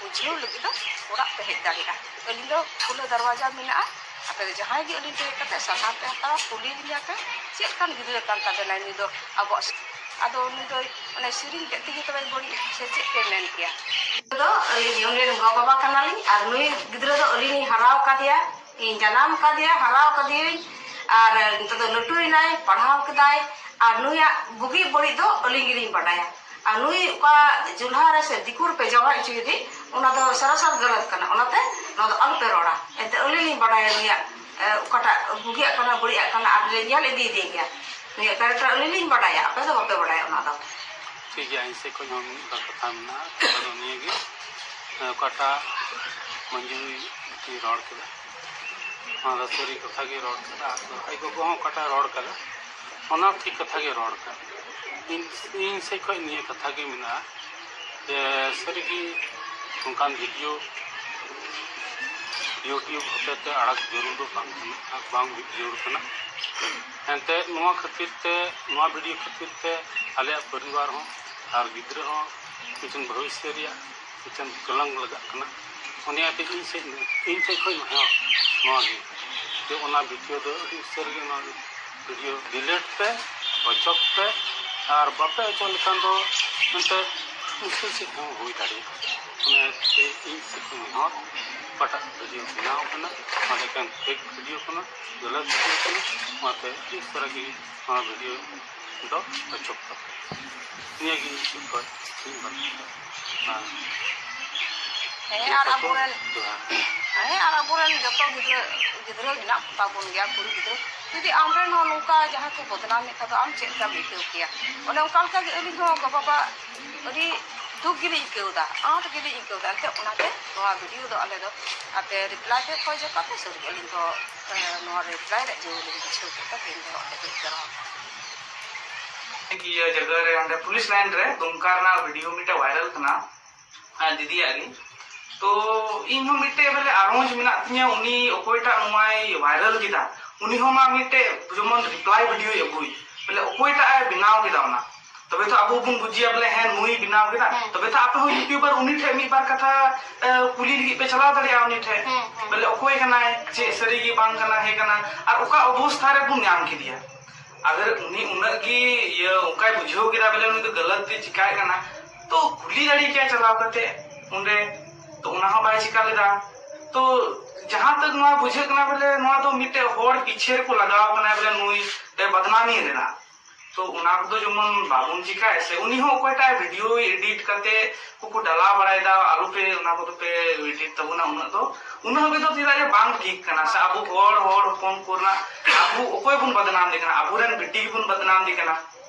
ᱵᱩᱡᱷᱟᱹᱣ ᱞᱟᱹᱜᱤᱫ ᱫᱚ ᱚᱲᱟᱜ ᱯᱮ ᱦᱮᱡ ᱫᱟᱲᱮᱭᱟᱜᱼᱟ᱾ ᱟᱹᱞᱤᱧ ᱫᱚ ᱠᱷᱩᱞᱟᱹ ᱫᱟᱨᱣᱟᱡᱟ ᱢᱮᱱᱟᱜᱼᱟ᱾ ᱟᱯᱮ ᱫᱚ ᱡᱟᱦᱟᱸᱭ ᱜᱮ ᱟᱹᱞᱤᱧ ᱴᱷᱮᱱ ᱦᱮᱡ ᱠᱟᱛᱮ ᱥᱟᱞᱦᱟ ᱯᱮ ᱦᱟᱛᱟᱣᱟ, ᱠᱩᱞᱤ ᱞᱤᱧᱟ ᱯᱮ, ᱪᱮᱫ ᱞᱮᱠᱟᱱ ᱜᱤᱫᱽᱨᱟᱹ ᱠᱟᱱ ᱛᱟᱵᱮᱱᱟᱭ ᱱᱩᱭ ᱫᱚ ᱟᱵᱚᱣᱟᱜ ᱥ-, ᱟᱫᱚ ᱱᱩᱭ ᱫᱚ ᱚᱱᱮ ᱥᱮᱨᱮᱧ ᱠᱮᱫ ᱛᱮᱜᱮ ᱛᱚᱵᱮ ᱵᱟᱹᱲᱤᱡ ᱥᱮ ᱪᱮᱫ ᱯᱮ ᱢᱮᱱ ᱠᱮᱭᱟ? ᱱᱩᱭ ᱫᱚ ᱟᱹᱞᱤᱧ ᱩᱱᱤ ᱨᱮᱱ ᱜᱚ ᱵᱟᱵᱟ ᱠᱟᱱᱟᱞᱤᱧ, ᱟᱨ ᱱᱩᱭ ᱜᱤᱫᱽᱨᱟᱹ ᱫᱚ ᱟᱹᱞᱤᱧ ᱞᱤᱧ ᱦᱟᱨᱟᱣ ᱠᱟᱫᱮᱭᱟ, ᱤᱧ ᱡᱟᱱᱟᱢ ᱠᱟᱫᱮᱭᱟ, ᱦᱟᱨᱟᱣ ᱠᱟᱫᱮᱭᱟᱹᱧ, ᱟᱨ ᱱᱤᱛᱚᱜ ᱫᱚ ᱞᱟᱹᱴᱩᱭᱮᱱᱟᱭ, ᱯᱟᱲᱦᱟᱣ ᱠᱮᱫᱟᱭ, ᱟᱨ ᱱᱩᱭᱟᱜ ᱵᱩᱜᱤ ᱵᱟᱹᱲᱤᱡ ᱫᱚ ᱟᱹᱞᱤᱧ ᱜᱮᱞᱤᱧ ᱵᱟᱰᱟᱭᱟ᱾ ᱟᱨ ᱱᱩᱭ ᱚᱠᱟ ᱡᱩᱞᱦᱟ ᱨᱮ ᱥᱮ ᱫᱤᱠᱩ ᱨᱮᱯᱮ ᱡᱟᱶᱟᱭ ᱦᱚᱪᱚᱭᱮᱫᱮ, ᱚᱱᱟ ᱫᱚ ᱥᱟᱨᱟᱥᱟᱨ ᱜᱟᱞᱟᱛ ᱠᱟᱱᱟ᱾ ᱚᱱᱟᱛᱮ ᱱᱚᱣᱟ ᱫᱚ ᱟᱞᱚᱯᱮ ᱨᱚᱲᱟ᱾ ᱮᱱᱛᱮ ᱟᱹᱞᱤᱧ ᱞᱤᱧ ᱵᱟᱰᱟᱭᱟ ᱱᱩᱭᱟᱜ ᱮ, ᱚᱠᱟᱴᱟᱜ ᱵᱩᱜᱤᱭᱟᱜ ᱠᱟᱱᱟ, ᱵᱟᱹᱲᱤᱡᱟᱜ ᱠᱟᱱᱟ, ᱟᱨ ᱞᱮ ᱧᱮᱞ ᱤᱫᱤᱭᱮᱫᱮ ᱜᱮᱭᱟ᱾ ᱩᱱᱤᱭᱟᱜ character ᱟᱹᱞᱤᱧ ᱞᱤᱧ ᱵᱟᱰᱟᱭᱟ, ᱟᱯᱮ ᱫᱚ ᱵᱟᱯᱮ ᱵᱟᱰᱟᱭᱟ ᱚᱱᱟ ᱫᱚ᱾ ᱴᱷᱤᱠ ᱜᱮᱭᱟ, ᱤᱧ ᱥᱮᱫ ᱠᱷᱚᱱ ᱦᱚᱸ ᱢᱤᱫ ᱵᱟᱨ ᱠᱟᱛᱷᱟ ᱢᱮᱱᱟᱜᱼᱟ, ᱠᱟᱛᱷᱟ ᱫᱚ ᱱᱤᱭᱟᱹᱜᱮ, ᱮ, ᱚᱠᱟᱴᱟᱜ ᱢᱚᱧᱡᱩᱨᱤ ᱨᱚᱲ ᱠᱮᱫᱟ, ᱚᱱᱟ ᱫᱚ ᱥᱟᱹᱨᱤ ᱠᱟᱛᱷᱟ ᱜᱮ ᱨᱚᱲ ᱠᱮᱫᱟ, ᱟᱨ ᱟᱡ ᱜᱚᱜᱚ ᱦᱚᱸ ᱚᱠᱟᱴᱟᱜ ᱨᱚᱲ ᱠᱟᱫᱟ, ᱚᱱᱟ ᱴᱷᱤᱠ ᱠᱟᱛᱷᱟ ᱜᱮ ᱨᱚᱲ ᱠᱟᱫᱟ᱾ ᱤᱧ, ᱤᱧ ᱥᱮᱫ ᱠᱷᱚᱱ ᱱᱤᱭᱟᱹ ᱠᱟᱛᱷᱟ ᱜᱮ ᱢᱮᱱᱟᱜᱼᱟ ᱡᱮ ᱥᱟᱹᱨᱤᱜᱮ ᱱᱚᱝᱠᱟᱱ video YouTube ᱦᱚᱛᱮᱛᱮ ᱟᱲᱟᱜ ᱡᱟᱹᱨᱩᱲ ᱫᱚ ᱵᱟᱝ ᱠᱟᱱᱟ, ᱟᱨ ᱵᱟᱝ ᱦᱩᱭ ᱡᱟᱹᱨᱩᱲ ᱠᱟᱱᱟ᱾ ᱮᱱᱛᱮ ᱱᱚᱣᱟ ᱠᱷᱟᱹᱛᱤᱨ ᱛᱮ, ᱱᱚᱣᱟ video ᱠᱷᱟᱹᱛᱤᱨ ᱛᱮ ᱟᱞᱮᱭᱟᱜ ᱯᱚᱨᱤᱵᱟᱨ ᱦᱚᱸ ᱟᱨ ᱜᱤᱫᱽᱨᱟᱹ ᱦᱚᱸ ᱢᱤᱫᱴᱮᱱ ᱵᱷᱚᱵᱤᱥᱥᱚ ᱨᱮᱭᱟᱜ ᱢᱤᱫᱴᱮᱱ ᱠᱚᱞᱚᱝ ᱞᱟᱜᱟᱜ ᱠᱟᱱᱟ᱾ ᱚᱱᱟ ᱤᱭᱟᱹᱛᱮ ᱤᱧ ᱥᱮᱫ, ᱤᱧ ᱥᱮᱫ ᱠᱷᱚᱱ ᱱᱚᱣᱟ, ᱱᱚᱣᱟ ᱜᱮ, ᱡᱮ ᱚᱱᱟ video ᱫᱚ ᱟᱹᱰᱤ ᱩᱥᱟᱹᱨᱟ ᱜᱮ ᱱᱚᱣᱟ video delete ᱯᱮ, ᱚᱪᱚᱜ ᱯᱮ, ᱟᱨ ᱵᱟᱯᱮ ᱚᱪᱚᱜ ᱞᱮᱠᱷᱟᱱ ᱫᱚ ᱮᱱᱛᱮ ᱩᱥᱟᱹᱨᱟ ᱪᱮᱫ ᱦᱚᱸ ᱦᱩᱭ ᱫᱟᱲᱮᱭᱟᱜᱼᱟ᱾ ᱚᱱᱟᱛᱮ ᱤᱧ ᱥᱮᱫ ᱠᱷᱚᱱ ᱱᱚᱣᱟ ᱚᱠᱟᱴᱟᱜ video ᱵᱮᱱᱟᱣ ᱠᱟᱱᱟ, ᱚᱱᱟ ᱫᱚ ᱮᱠᱮᱱ fake video ᱠᱟᱱᱟ, ᱜᱟᱞᱟᱛ video ᱠᱟᱱᱟ᱾ ᱚᱱᱟᱛᱮ ᱟᱹᱰᱤ ᱩᱥᱟᱹᱨᱟ ᱜᱮ ᱱᱚᱣᱟ video ᱫᱚ ᱚᱪᱚᱜ ᱛᱟᱯᱮ᱾ ᱱᱤᱭᱟᱹ ᱜᱮ ᱤᱧ ᱥᱮᱫ ᱠᱷᱚᱱ ᱢᱤᱫ ᱵᱟᱨ ᱠᱟᱛᱷᱟ᱾ ᱦᱮᱸ, ᱟᱨ ᱟᱵᱚᱨᱮᱱ, ᱡᱚᱦᱟᱨ᱾ ᱦᱮᱸ, ᱟᱨ ᱟᱵᱚᱨᱮᱱ ᱡᱚᱛᱚ ᱜᱤᱫᱽᱨᱟᱹ, ᱜᱤᱫᱽᱨᱟᱹ ᱢᱮᱱᱟᱜ ᱠᱚᱛᱟ ᱵᱚᱱ ᱜᱮᱭᱟ, ᱠᱩᱲᱤ ᱜᱤᱫᱽᱨᱟᱹ᱾ ᱡᱩᱫᱤ ᱟᱢᱨᱮᱱ ᱦᱚᱸ ᱱᱚᱝᱠᱟ ᱡᱟᱦᱟᱸᱭ ᱠᱚ ᱵᱚᱫᱱᱟᱢᱮᱫ ᱠᱷᱟᱱ ᱫᱚ, ᱟᱢ ᱪᱮᱫ ᱞᱮᱠᱟᱢ ᱟᱹᱭᱠᱟᱹᱣ ᱠᱮᱭᱟ? ᱚᱱᱮ ᱚᱱᱠᱟ ᱞᱮᱠᱟ ᱜᱮ ᱟᱹᱞᱤᱧ ᱦᱚᱸ ᱜᱚ-ᱵᱟᱵᱟ ᱟᱹᱰᱤ ᱫᱩᱠ ᱜᱮᱞᱤᱧ ᱟᱹᱭᱠᱟᱹᱣ ᱮᱫᱟ, ᱟᱸᱴ ᱜᱮᱞᱤᱧ ᱟᱹᱭᱠᱟᱹᱣ ᱮᱫᱟ᱾ ᱮᱱᱛᱮ ᱚᱱᱟᱛᱮ ᱱᱚᱣᱟ video ᱫᱚ ᱟᱞᱮ ᱫᱚ ᱟᱯᱮ reply ᱯᱮ ᱠᱷᱚᱡᱚᱜ ᱠᱟᱱᱟ, ᱥᱟᱹᱨᱤ ᱜᱮ ᱟᱹᱞᱤᱧ ᱫᱚ, ᱮ, ᱱᱚᱣᱟ reply ᱨᱮᱭᱟᱜ ᱡᱟᱹᱨᱩᱲ ᱞᱤᱧ ᱵᱩᱡᱷᱟᱹᱣ ᱠᱮᱫᱟ, ᱛᱮᱦᱮᱧ ᱫᱚ ᱱᱚᱣᱟ ᱞᱟᱹᱜᱤᱫ ᱡᱟᱨᱣᱟ ᱠᱟᱱᱟ᱾ ᱤᱭᱟᱹ ᱡᱟᱭᱜᱟ ᱨᱮ ᱚᱸᱰᱮ ᱯᱩᱞᱤᱥ ᱞᱟᱭᱤᱱ ᱨᱮ ᱫᱩᱢᱠᱟ ᱨᱮᱱᱟᱜ video ᱢᱤᱫᱴᱮᱡ viral ᱠᱟᱱᱟ, ᱟᱨ ᱫᱤᱫᱤᱭᱟᱜ ᱜᱮ᱾ ᱛᱚ ᱤᱧ ᱦᱚᱸ ᱢᱤᱫᱴᱮᱡ ᱵᱚᱞᱮ ᱟᱨᱚᱡᱽ ᱢᱮᱱᱟᱜ ᱛᱤᱧᱟᱹ, ᱩᱱᱤ ᱚᱠᱚᱭᱴᱟᱜ ᱱᱚᱣᱟᱭ viral ᱠᱮᱫᱟ, ᱩᱱᱤ ᱦᱚᱸ ᱢᱟ ᱢᱤᱫᱴᱮᱡ ᱡᱮᱢᱚᱱ reply videoᱭ ᱟᱹᱜᱩᱭ, ᱵᱚᱞᱮ ᱚᱠᱚᱭᱴᱟᱜ ᱮ ᱵᱮᱱᱟᱣ ᱠᱮᱫᱟ ᱚᱱᱟ᱾ ᱛᱚᱵᱮ ᱛᱚ ᱟᱵᱚ ᱵᱚᱱ ᱵᱩᱡᱷᱟᱹᱭᱟ ᱵᱚᱞᱮ ᱦᱮᱸ ᱱᱩᱭ ᱵᱮᱱᱟᱣ ᱠᱮᱫᱟ᱾ ᱦᱮᱸ᱾ ᱛᱚᱵᱮ ᱛᱚ ᱟᱯᱮ ᱦᱚᱸ YouTuber ᱩᱱᱤ ᱴᱷᱮᱡ ᱢᱤᱫ ᱵᱟᱨ ᱠᱟᱛᱷᱟ, ᱮ, ᱠᱩᱞᱤ ᱞᱟᱹᱜᱤᱫ ᱯᱮ ᱪᱟᱞᱟᱣ ᱫᱟᱲᱮᱭᱟᱜᱼᱟ ᱩᱱᱤ ᱴᱷᱮᱡ᱾ ᱦᱮᱸ, ᱦᱮᱸ᱾ ᱵᱚᱞᱮ ᱚᱠᱚᱭ ᱠᱟᱱᱟᱭ, ᱪᱮᱫ ᱥᱟᱹᱨᱤ ᱜᱮ ᱵᱟᱝ ᱠᱟᱱᱟ, ᱦᱮᱸ ᱠᱟᱱᱟ, ᱟᱨ ᱚᱠᱟ ᱚᱵᱚᱥᱛᱷᱟ ᱨᱮᱵᱚᱱ ᱧᱟᱢ ᱠᱮᱫᱮᱭᱟ᱾ ᱟᱜᱟᱨ ᱩᱱᱤ ᱩᱱᱟᱹᱜ ᱜᱮ ᱤᱭᱟᱹ ᱚᱱᱠᱟᱭ ᱵᱩᱡᱷᱟᱹᱣ ᱠᱮᱫᱟ ᱵᱚᱞᱮ ᱩᱱᱤ ᱫᱚ ᱜᱟᱞᱟᱛ ᱛᱮ ᱪᱤᱠᱟᱭ ᱠᱟᱱᱟ, ᱛᱚ ᱠᱩᱞᱤ ᱫᱟᱲᱮ ᱠᱮᱭᱟ ᱪᱟᱞᱟᱣ ᱠᱟᱛᱮ ᱚᱸᱰᱮ, ᱛᱚ ᱚᱱᱟ ᱦᱚᱸ ᱵᱟᱭ ᱪᱤᱠᱟ ᱞᱮᱫᱟ᱾ ᱛᱚ ᱡᱟᱦᱟᱸ ᱛᱟᱹᱠ ᱱᱚᱣᱟ ᱵᱩᱡᱷᱟᱹᱜ ᱠᱟᱱᱟ ᱵᱚᱞᱮ ᱱᱚᱣᱟ ᱫᱚ ᱢᱤᱫᱴᱮᱡ ᱦᱚᱲ ᱯᱤᱪᱷᱮ ᱨᱮᱠᱚ ᱞᱟᱜᱟᱣ ᱠᱟᱱᱟ ᱵᱚᱞᱮ ᱱᱩᱭ ᱨᱮ ᱵᱟᱫᱱᱟᱢᱤ ᱨᱮᱱᱟᱜ᱾ ᱛᱚ ᱚᱱᱟ ᱠᱚᱫᱚ ᱡᱮᱢᱚᱱ ᱵᱟᱵᱚᱱ ᱪᱤᱠᱟᱭ ᱥᱮ, ᱩᱱᱤ ᱦᱚᱸ ᱚᱠᱚᱭᱴᱟᱜ ᱵᱷᱤᱰᱤᱭᱳᱭ ᱮᱰᱤᱴ ᱠᱟᱛᱮ ᱠᱚᱠᱚ ᱰᱟᱞᱟᱣ ᱵᱟᱲᱟᱭᱮᱫᱟ, ᱟᱞᱚᱯᱮ ᱚᱱᱟ ᱠᱚᱫᱚ ᱯᱮ ᱮᱰᱤᱴ ᱛᱟᱵᱚᱱᱟ ᱩᱱᱟᱹᱜ ᱫᱚ, ᱩᱱᱟᱹᱜ ᱦᱟᱹᱵᱤᱡ ᱫᱚ ᱪᱮᱫᱟᱜ ᱡᱮ ᱵᱟᱝ ᱴᱷᱤᱠ ᱠᱟᱱᱟ ᱥᱮ᱾ ᱟᱵᱚ ᱦᱚᱲ, ᱦᱚᱲ ᱦᱚᱯᱚᱱ ᱠᱚ ᱨᱮᱱᱟᱜ ᱟᱵᱚ ᱚᱠᱚᱭ ᱵᱚᱱ ᱵᱚᱫᱱᱟᱢ ᱫᱮ ᱠᱟᱱᱟ? ᱟᱵᱚᱨᱮᱱ ᱵᱤᱴᱤ ᱜᱮᱵᱚᱱ ᱵᱚᱫᱱᱟᱢ ᱫᱮ ᱠᱟᱱᱟ,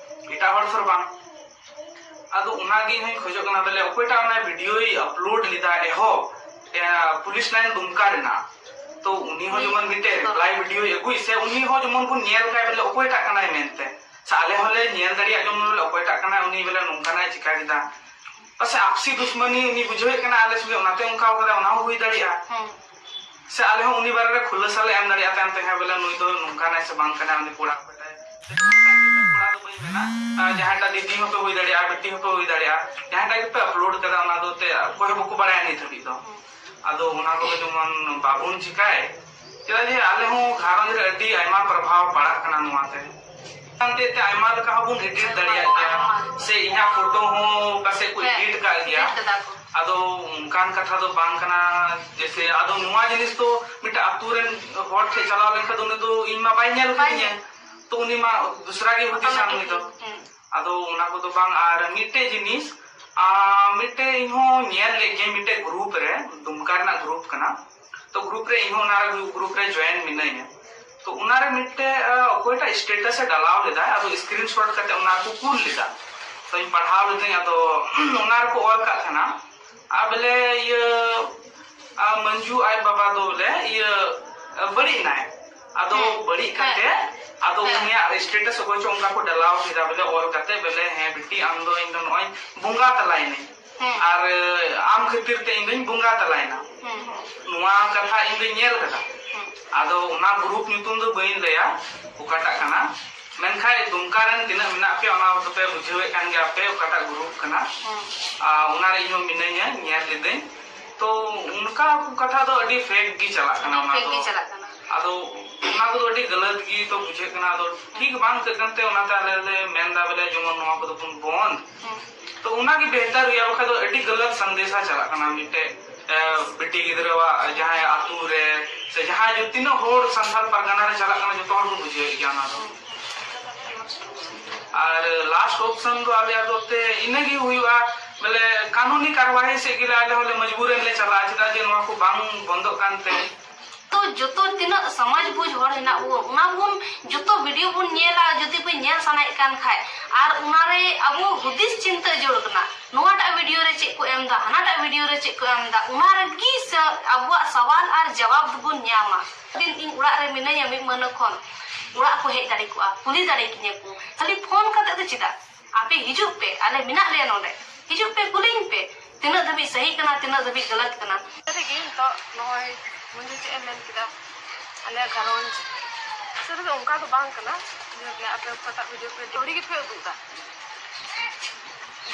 ᱮᱴᱟᱜ ᱦᱚᱲ ᱛᱚ ᱵᱟᱝ᱾ ᱟᱫᱚ ᱚᱱᱟᱜᱮ ᱤᱧ ᱦᱚᱧ ᱠᱷᱚᱡᱚᱜ ᱠᱟᱱᱟ, ᱵᱚᱞᱮ ᱚᱠᱚᱭᱴᱟᱜ ᱚᱱᱟ ᱵᱷᱤᱰᱤᱭᱳᱭ ᱟᱯᱞᱳᱰ ᱞᱮᱫᱟ ᱮᱦᱚᱵ, ᱮ, ᱯᱩᱞᱤᱥ ᱞᱟᱭᱤᱱ ᱫᱩᱢᱠᱟ ᱨᱮᱱᱟᱜ, ᱛᱚ ᱩᱱᱤ ᱦᱚᱸ ᱡᱮᱢᱚᱱ ᱢᱤᱫᱴᱮᱡ ᱨᱤᱯᱞᱟᱭ ᱵᱷᱤᱰᱤᱭᱳᱭ ᱟᱹᱜᱩᱭ ᱥᱮ, ᱩᱱᱤ ᱦᱚᱸ ᱡᱮᱢᱚᱱ ᱵᱚᱱ ᱧᱮᱞ ᱠᱟᱭ ᱵᱚᱞᱮ ᱚᱠᱚᱭᱴᱟᱜ ᱠᱟᱱᱟᱭ ᱢᱮᱱᱛᱮ᱾ ᱥᱮ ᱟᱞᱮ ᱦᱚᱸᱞᱮ ᱧᱮᱞ ᱫᱟᱲᱮᱭᱟᱜ ᱡᱮᱢᱚᱱ ᱵᱚᱞᱮ ᱚᱠᱚᱭᱴᱟᱜ ᱠᱟᱱᱟᱭ ᱩᱱᱤ ᱵᱚᱞᱮ ᱱᱚᱝᱠᱟᱱᱟᱜ ᱮ ᱪᱤᱠᱟ ᱠᱮᱫᱟ᱾ ᱯᱟᱥᱮ ᱟᱯᱥᱤ ᱫᱩᱥᱢᱟᱱᱤ ᱩᱱᱤ ᱵᱩᱡᱷᱟᱹᱣᱮᱫ ᱠᱟᱱᱟ ᱟᱞᱮ ᱥᱚᱸᱜᱮ, ᱚᱱᱟᱛᱮ ᱚᱱᱠᱟ ᱠᱟᱫᱟ, ᱚᱱᱟ ᱦᱚᱸ ᱦᱩᱭ ᱫᱟᱲᱮᱭᱟᱜᱼᱟ᱾ ᱦᱮᱸ᱾ ᱥᱮ ᱟᱞᱮ ᱦᱚᱸ ᱩᱱᱤ ᱵᱟᱨᱮ ᱨᱮ ᱠᱷᱩᱞᱟᱹᱥᱟ ᱞᱮ ᱮᱢ ᱫᱟᱲᱮᱭᱟᱜᱼᱟ ᱛᱟᱭᱚᱢ ᱛᱮ, ᱦᱮᱸ ᱵᱚᱞᱮ ᱱᱩᱭ ᱫᱚ ᱱᱚᱝᱠᱟᱱᱟᱭ ᱥᱮ ᱵᱟᱝ ᱠᱟᱱᱟᱭ, ᱩᱱᱤ ᱠᱚᱲᱟ ᱚᱠᱚᱭᱴᱟᱭ᱾ ᱥᱮ ᱡᱟᱦᱟᱸᱭᱴᱟᱜ ᱜᱮ ᱠᱚᱲᱟ ᱫᱚ ᱵᱟᱹᱧ ᱢᱮᱱᱟ, ᱟᱨ ᱡᱟᱦᱟᱸᱭᱴᱟᱜ ᱫᱤᱫᱤ ᱦᱚᱸᱯᱮ ᱦᱩᱭ ᱫᱟᱲᱮᱭᱟᱜᱼᱟ, ᱵᱤᱴᱤ ᱦᱚᱸᱯᱮ ᱦᱩᱭ ᱫᱟᱲᱮᱭᱟᱜᱼᱟ, ᱡᱟᱦᱟᱸᱭᱴᱟᱜ ᱜᱮᱯᱮ ᱟᱯᱞᱳᱰ ᱠᱟᱫᱟ ᱚᱱᱟ ᱫᱚ ᱛᱮ ᱚᱠᱚᱭ ᱦᱚᱸ ᱵᱟᱠᱚ ᱵᱟᱲᱟᱭᱟ ᱱᱤᱛ ᱦᱟᱹᱵᱤᱡ ᱫᱚ᱾ ᱟᱫᱚ ᱚᱱᱟ ᱠᱚᱫᱚ ᱡᱮᱢᱚᱱ ᱵᱟᱵᱚᱱ ᱪᱤᱠᱟᱭ, ᱪᱮᱫᱟᱜ ᱡᱮ ᱟᱞᱮ ᱦᱚᱸ ᱜᱷᱟᱨᱚᱸᱡᱽ ᱨᱮ ᱟᱹᱰᱤ ᱟᱭᱢᱟ ᱯᱨᱚᱵᱷᱟᱵᱽ ᱯᱟᱲᱟᱜ ᱠᱟᱱᱟ ᱱᱚᱣᱟ ᱛᱮ᱾ ᱦᱟᱱᱛᱮ ᱛᱮ ᱟᱭᱢᱟ ᱞᱮᱠᱟ ᱦᱚᱸᱵᱚᱱ ᱮᱰᱤᱴ ᱫᱟᱲᱮᱭᱟᱜ ᱜᱮᱭᱟ, ᱥᱮ ᱤᱧᱟᱹᱜ ᱯᱷᱳᱴᱳ ᱦᱚᱸ ᱯᱟᱥᱮᱡ ᱠᱚ ᱦᱮᱸ, ᱮᱰᱤᱴ ᱠᱟᱜ ᱜᱮᱭᱟ᱾ ᱮᱰᱤᱴ ᱠᱟᱫᱟ ᱠᱚ᱾ ᱟᱫᱚ ᱚᱱᱠᱟᱱ ᱠᱟᱛᱷᱟ ᱫᱚ ᱵᱟᱝ ᱠᱟᱱᱟ᱾ ᱡᱮᱥᱮ ᱟᱫᱚ ᱱᱚᱣᱟ ᱡᱤᱱᱤᱥ ᱫᱚ ᱢᱤᱫᱴᱟᱝ ᱟᱹᱛᱩ ᱨᱮᱱ ᱦᱚᱲ ᱴᱷᱮᱱ ᱪᱟᱞᱟᱣ ᱞᱮᱱᱠᱷᱟᱱ ᱫᱚ ᱩᱱᱤ ᱫᱚ ᱤᱧ ᱢᱟ ᱵᱟᱭ ᱧᱮᱞ ᱵᱟᱭ ᱠᱤᱫᱤᱧᱟ, ᱧᱮᱞ᱾ ᱛᱚ ᱩᱱᱤ ᱢᱟ ᱫᱩᱥᱨᱟ ᱜᱮ ᱦᱩᱫᱤᱥᱟ ᱩᱱᱤ ᱫᱚ᱾ ᱦᱩᱸ᱾ ᱟᱫᱚ ᱚᱱᱟ ᱠᱚᱫᱚ ᱵᱟᱝ᱾ ᱟᱨ ᱢᱤᱫᱴᱮᱡ ᱡᱤᱱᱤᱥ, ᱟᱨ ᱢᱤᱫᱴᱮᱡ ᱤᱧ ᱦᱚᱸ ᱧᱮᱞ ᱞᱮᱫ ᱜᱤᱭᱟᱹᱧ ᱢᱤᱫᱴᱮᱡ ᱜᱨᱩᱯ ᱨᱮ, ᱫᱩᱢᱠᱟ ᱨᱮᱱᱟᱜ ᱜᱨᱩᱯ ᱠᱟᱱᱟ᱾ ᱛᱚ ᱜᱨᱩᱯ ᱨᱮ ᱤᱧ ᱦᱚᱸ ᱚᱱᱟ ᱜᱨᱩᱯ ᱨᱮ ᱡᱚᱭᱮᱱ ᱢᱤᱱᱟᱹᱧᱟ᱾ ᱛᱚ ᱚᱱᱟᱨᱮ ᱢᱤᱫᱴᱮᱡ, ᱟ, ᱚᱠᱚᱭᱴᱟᱜ ᱥᱴᱮᱴᱟᱥ ᱮ ᱰᱟᱞᱟᱣ ᱞᱮᱫᱟ, ᱟᱫᱚ ᱥᱠᱨᱤᱱᱥᱚᱴ ᱠᱟᱛᱮ ᱚᱱᱟ ᱠᱚ ᱠᱩᱞ ᱞᱮᱫᱟ᱾ ᱛᱚᱧ ᱯᱟᱲᱦᱟᱣ ᱞᱤᱫᱟᱹᱧ, ᱟᱫᱚ ᱚᱱᱟ ᱨᱮᱠᱚ ᱚᱞ ᱠᱟᱜ ᱛᱟᱦᱮᱱᱟ, ᱟᱨ ᱵᱚᱞᱮ ᱤᱭᱟᱹ, ᱟ, ᱢᱟᱹᱱᱡᱩ ᱟᱡ ᱵᱟᱵᱟ ᱫᱚ ᱵᱚᱞᱮ ᱤᱭᱟᱹ, ᱟ, ᱵᱟᱹᱲᱤᱡ ᱮᱱᱟᱭ᱾ ᱟᱫᱚ ᱦᱮᱸ᱾ ᱵᱟᱹᱲᱤᱡ ᱦᱮᱸ᱾ ᱠᱟᱛᱮ ᱟᱫᱚ ᱦᱮᱸ᱾ ᱩᱱᱤᱭᱟᱜ ᱥᱴᱮᱴᱟᱥ ᱚᱠᱚᱭ ᱪᱚ ᱚᱱᱠᱟ ᱠᱚ ᱰᱟᱞᱟᱣ ᱠᱮᱫᱟ, ᱵᱚᱞᱮ ᱚᱞ ᱠᱟᱛᱮ ᱵᱚᱞᱮ, "ᱦᱮᱸ ᱵᱤᱴᱤ, ᱟᱢ ᱫᱚ ᱤᱧ ᱫᱚ ᱱᱚᱜᱼᱚᱭ ᱵᱚᱸᱜᱟ ᱛᱟᱞᱟᱭᱮᱱᱟᱹᱧ᱾ ᱦᱮᱸ᱾ ᱟᱨ, ᱟᱢ ᱠᱷᱟᱹᱛᱤᱨ ᱛᱮ ᱤᱧ ᱫᱚᱧ ᱵᱚᱸᱜᱟ ᱛᱟᱞᱟᱭᱮᱱᱟ᱾" ᱦᱮᱸ, ᱦᱮᱸ᱾ ᱱᱚᱣᱟ ᱠᱟᱛᱷᱟ ᱤᱧ ᱫᱚᱧ ᱧᱮᱞ ᱠᱟᱫᱟ᱾ ᱦᱮᱸ᱾ ᱟᱫᱚ ᱚᱱᱟ ᱜᱨᱩᱯ ᱧᱩᱛᱩᱢ ᱫᱚ ᱵᱟᱹᱧ ᱞᱟᱹᱭᱟ ᱚᱠᱟᱴᱟᱜ ᱠᱟᱱᱟ, ᱢᱮᱱᱠᱷᱟᱱ ᱫᱩᱢᱠᱟ ᱨᱮᱱ ᱛᱤᱱᱟᱹᱜ ᱢᱮᱱᱟᱜ ᱯᱮᱭᱟ ᱚᱱᱟ ᱫᱚᱯᱮ ᱵᱩᱡᱷᱟᱹᱣᱮᱫ ᱠᱟᱱ ᱜᱮᱭᱟ ᱯᱮ ᱚᱠᱟᱴᱟᱜ ᱜᱨᱩᱯ ᱠᱟᱱᱟ᱾ ᱦᱮᱸ᱾ ᱟᱨ ᱚᱱᱟ ᱨᱮ ᱤᱧ ᱦᱚᱸ ᱢᱤᱱᱟᱹᱧᱟ, ᱧᱮᱞ ᱞᱤᱫᱟᱹᱧ᱾ ᱛᱚ ᱚᱱᱠᱟ ᱠᱚ ᱠᱟᱛᱷᱟ ᱫᱚ ᱟᱹᱰᱤ ᱯᱷᱮᱠ ᱜᱮ ᱪᱟᱞᱟᱜ ᱠᱟᱱᱟ᱾ ᱚᱱᱟ ᱯᱷᱮᱠ ᱫᱚ ᱜᱮ ᱪᱟᱞᱟᱜ ᱠᱟᱱᱟ᱾ ᱟᱫᱚ ᱚᱱᱟ ᱠᱚᱫᱚ ᱟᱹᱰᱤ ᱜᱟᱹᱞᱟᱹᱛ ᱜᱮ ᱛᱚ ᱵᱩᱡᱷᱟᱹᱜ ᱠᱟᱱᱟ᱾ ᱟᱫᱚ ᱴᱷᱤᱠ ᱵᱟᱝ ᱟᱹᱭᱠᱟᱹᱜ ᱠᱟᱱᱛᱮ ᱚᱱᱟᱛᱮ ᱟᱞᱮ ᱞᱮ ᱢᱮᱱᱫᱟ ᱵᱚᱞᱮ ᱡᱮᱢᱚᱱ ᱱᱚᱣᱟ ᱠᱚᱫᱚ ᱵᱚᱱ ᱵᱚᱱᱫ᱾ ᱦᱮᱸ᱾ ᱛᱚ ᱚᱱᱟᱜᱮ ᱵᱮᱦᱛᱟᱨ ᱦᱩᱭᱩᱜᱼᱟ, ᱵᱟᱠᱷᱟᱡ ᱫᱚ ᱟᱹᱰᱤ ᱜᱟᱹᱞᱟᱹᱛ ᱥᱟᱸᱫᱮᱥᱟ ᱪᱟᱞᱟᱜ ᱠᱟᱱᱟ ᱢᱤᱫᱴᱮᱡ, ᱮ, ᱵᱤᱴᱤ ᱜᱤᱫᱽᱨᱟᱹᱣᱟᱜ ᱡᱟᱦᱟᱸᱭ ᱟᱹᱛᱩ ᱨᱮ ᱥᱮ ᱡᱟᱦᱟᱸᱭ ᱡᱚ-, ᱛᱤᱱᱟᱹᱜ ᱦᱚᱲ ᱥᱟᱱᱛᱟᱲ ᱯᱟᱨᱜᱟᱱᱟ ᱨᱮ ᱪᱟᱞᱟᱜ ᱠᱟᱱᱟ, ᱡᱚᱛᱚ ᱦᱚᱲ ᱵᱚᱱ ᱵᱩᱡᱷᱟᱹᱣᱮᱫ ᱜᱮᱭᱟ ᱚᱱᱟ ᱫᱚ᱾ ᱟᱨ ᱞᱟᱥᱴ ᱚᱯᱥᱚᱱ ᱫᱚ ᱟᱞᱮᱭᱟᱜ ᱫᱚ ᱛᱮ ᱤᱱᱟᱹᱜᱮ ᱦᱩᱭᱩᱜᱼᱟ, ᱵᱚᱞᱮ ᱠᱟᱹᱱᱩᱱᱤ ᱠᱟᱨᱣᱟᱭ ᱥᱮᱫ ᱜᱮᱞᱮ ᱟᱞᱮ ᱦᱚᱸᱞᱮ ᱢᱚᱡᱽᱵᱩᱨ ᱮᱱ ᱞᱮ ᱪᱟᱞᱟᱜᱼᱟ, ᱪᱮᱫᱟᱜ ᱡᱮ ᱱᱚᱣᱟ ᱠᱚ ᱵᱟᱝ ᱵᱚᱱᱫᱚᱜ ᱠᱟᱱᱛᱮ᱾ ᱛᱚ ᱡᱚᱛᱚ ᱛᱤᱱᱟᱹᱜ ᱥᱚᱢᱟᱡᱽ ᱵᱩᱡᱽ ᱦᱚᱲ ᱦᱮᱱᱟᱜ ᱵᱚᱱ, ᱚᱱᱟ ᱵᱚᱱ ᱡᱚᱛᱚ ᱵᱷᱤᱰᱤᱭᱳ ᱵᱚᱱ ᱧᱮᱞᱟ, ᱡᱩᱫᱤ ᱵᱚᱱ ᱧᱮᱞ ᱥᱟᱱᱟᱭᱮᱫ ᱠᱟᱱ ᱠᱷᱟᱡ, ᱟᱨ ᱚᱱᱟᱨᱮ ᱟᱵᱚ ᱦᱩᱫᱤᱥ ᱪᱤᱱᱛᱟᱹ ᱡᱟᱹᱨᱩᱲ ᱠᱟᱱᱟ, ᱱᱚᱣᱟᱴᱟᱜ ᱵᱷᱤᱰᱤᱭᱳ ᱨᱮ ᱪᱮᱫ ᱠᱚ ᱮᱢ ᱮᱫᱟ, ᱦᱟᱱᱟᱴᱟᱜ ᱵᱷᱤᱰᱤᱭᱳ ᱨᱮ ᱪᱮᱫ ᱠᱚ ᱮᱢ ᱮᱫᱟ, ᱚᱱᱟ ᱨᱮᱜᱮ ᱥᱮ ᱟᱵᱚᱣᱟᱜ ᱥᱟᱣᱟᱞ ᱟᱨ ᱡᱟᱣᱟᱵ ᱫᱚᱵᱚᱱ ᱧᱟᱢᱟ᱾ ᱫᱤᱱ ᱤᱧ ᱚᱲᱟᱜ ᱨᱮ ᱢᱤᱱᱟᱹᱧᱟ, ᱢᱤᱫ ᱢᱟᱹᱦᱱᱟᱹ ᱠᱷᱚᱱ ᱚᱲᱟᱜ ᱠᱚ ᱦᱮᱡ ᱫᱟᱲᱮ ᱠᱚᱜᱼᱟ, ᱠᱩᱞᱤ ᱫᱟᱲᱮ ᱠᱤᱧᱟ ᱠᱚ, ᱠᱷᱟᱹᱞᱤ ᱯᱷᱳᱱ ᱠᱟᱛᱮ ᱫᱚ ᱪᱮᱫᱟᱜ? ᱟᱯᱮ ᱦᱤᱡᱩᱜ ᱯᱮ, ᱟᱞᱮ ᱢᱮᱱᱟᱜ ᱞᱮᱭᱟ ᱱᱚᱰᱮ, ᱦᱤᱡᱩᱜ ᱯᱮ, ᱠᱩᱞᱤᱧ ᱯᱮ, ᱛᱤᱱᱟᱹᱜ ᱫᱷᱟᱹᱵᱤᱡ ᱥᱟᱹᱦᱤ ᱠᱟᱱᱟ, ᱛᱤᱱᱟᱹᱜ ᱫᱷᱟᱹᱵᱤᱡ ᱜᱟᱞᱟᱛ ᱠᱟᱱᱟ᱾ ᱥᱟᱹᱨᱤᱜᱮ ᱱᱤᱛᱚᱜ ᱱᱚᱜᱼᱚᱭ ᱢᱚᱧᱡᱩ ᱪᱮᱫ ᱮ ᱢᱮᱱ ᱠᱮᱫᱟ, ᱟᱞᱮᱭᱟᱜ ᱜᱷᱟᱨᱚᱸᱡᱽ ᱥᱟᱹᱨᱤᱜᱮ ᱚᱱᱠᱟ ᱫᱚ ᱵᱟᱝ ᱠᱟᱱᱟ᱾ ᱡᱮ ᱟᱯᱮ ᱚᱠᱟᱴᱟᱜ ᱵᱷᱤᱰᱤᱭᱳ ᱯᱮ ᱟᱹᱰᱤ ᱜᱮᱯᱮ ᱩᱫᱩᱜ ᱮᱫᱟ,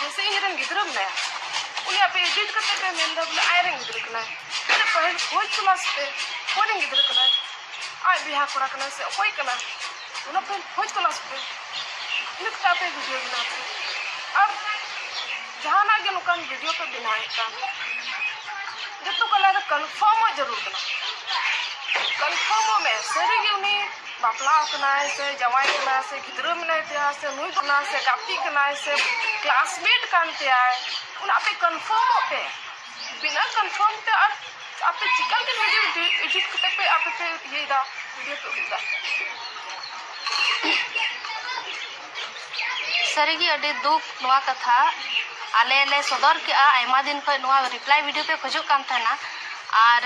ᱡᱮᱭᱥᱮ ᱤᱧ ᱨᱮᱱ ᱜᱤᱫᱽᱨᱟᱹ ᱢᱮᱱᱟᱭᱟ, ᱩᱱᱤ ᱟᱯᱮ ᱮᱰᱤᱴ ᱠᱟᱛᱮ ᱯᱮ ᱢᱮᱱ ᱮᱫᱟ ᱵᱚᱞᱮ ᱟᱡ ᱨᱮᱱ ᱜᱤᱫᱽᱨᱟᱹ ᱠᱟᱱᱟᱭ᱾ ᱟᱨᱮ ᱯᱟᱹᱦᱤᱞ ᱠᱷᱚᱡᱽ ᱛᱚᱞᱟᱥ ᱯᱮ, ᱚᱠᱚᱭ ᱨᱮᱱ ᱜᱤᱫᱽᱨᱟᱹ ᱠᱟᱱᱟᱭ, ᱟᱡ ᱵᱚᱭᱦᱟ ᱠᱚᱲᱟ ᱠᱟᱱᱟᱭ ᱥᱮ ᱚᱠᱚᱭ ᱠᱟᱱᱟᱭ, ᱚᱱᱟ ᱯᱟᱹᱦᱤᱞ ᱠᱷᱚᱡᱽ ᱛᱚᱞᱟᱥ ᱯᱮ᱾ ᱤᱱᱟᱹ ᱠᱟᱛᱮ ᱟᱯᱮ ᱵᱷᱤᱰᱤᱭᱳ ᱵᱮᱱᱟᱣ ᱯᱮ᱾ ᱟᱨ ᱡᱟᱦᱟᱱᱟᱜ ᱜᱮ ᱱᱚᱝᱠᱟᱱ ᱵᱷᱤᱰᱤᱭᱳ ᱯᱮ ᱵᱮᱱᱟᱣᱮᱫ ᱠᱟᱱ, ᱡᱚᱛᱚ ᱠᱟᱞᱟᱨ ᱨᱮ ᱠᱚᱱᱯᱷᱟᱨᱢᱚᱜ ᱡᱟᱹᱨᱩᱲ ᱠᱟᱱᱟ᱾ ᱠᱚᱱᱯᱷᱟᱨᱢᱚᱜ ᱢᱮ, ᱥᱟᱹᱨᱤᱜᱮ ᱩᱱᱤ ᱵᱟᱯᱞᱟ ᱠᱟᱱᱟᱭ ᱥᱮ ᱡᱟᱶᱟᱭ ᱠᱟᱱᱟᱭ ᱥᱮ ᱜᱤᱫᱽᱨᱟᱹ ᱢᱮᱱᱟᱭ ᱛᱟᱭᱟ ᱥᱮ ᱱᱩᱭ ᱫᱚ ᱠᱟᱱᱟ ᱥᱮ ᱜᱟᱛᱮ ᱠᱟᱱᱟᱭ ᱥᱮ ᱠᱞᱟᱥᱢᱮᱴ ᱠᱟᱱ ᱛᱟᱭᱟᱭ, ᱚᱱᱟ ᱟᱯᱮ ᱠᱚᱱᱯᱷᱟᱨᱢᱚᱜ ᱯᱮ᱾ ᱵᱤᱱᱟᱹ ᱠᱚᱱᱯᱷᱟᱨᱢ ᱛᱮ ᱟᱨ ᱟᱯᱮ ᱪᱤᱠᱟ ᱞᱮᱠᱟᱛᱮ ᱵᱷᱤᱰᱤᱭᱳ ᱮᱰᱤᱴ ᱠᱟᱛᱮ ᱯᱮ ᱟᱯᱮ ᱯᱮ ᱤᱭᱟᱹᱭᱮᱫᱟ, ᱵᱷᱤᱰᱤᱭᱳ ᱯᱮ ᱩᱫᱩᱜ ᱮᱫᱟ? ᱥᱟᱹᱨᱤᱜᱮ ᱟᱹᱰᱤ ᱫᱩᱠ ᱱᱚᱣᱟ ᱠᱟᱛᱷᱟ᱾ ᱟᱞᱮ ᱞᱮ ᱥᱚᱫᱚᱨ ᱠᱮᱜᱼᱟ, ᱟᱭᱢᱟ ᱫᱤᱱ ᱠᱷᱚᱱ ᱱᱚᱣᱟ ᱨᱤᱯᱞᱟᱭ ᱵᱷᱤᱰᱤᱭᱳ ᱯᱮ ᱠᱷᱚᱡᱚᱜ ᱠᱟᱱ ᱛᱟᱦᱮᱱᱟ, ᱟᱨ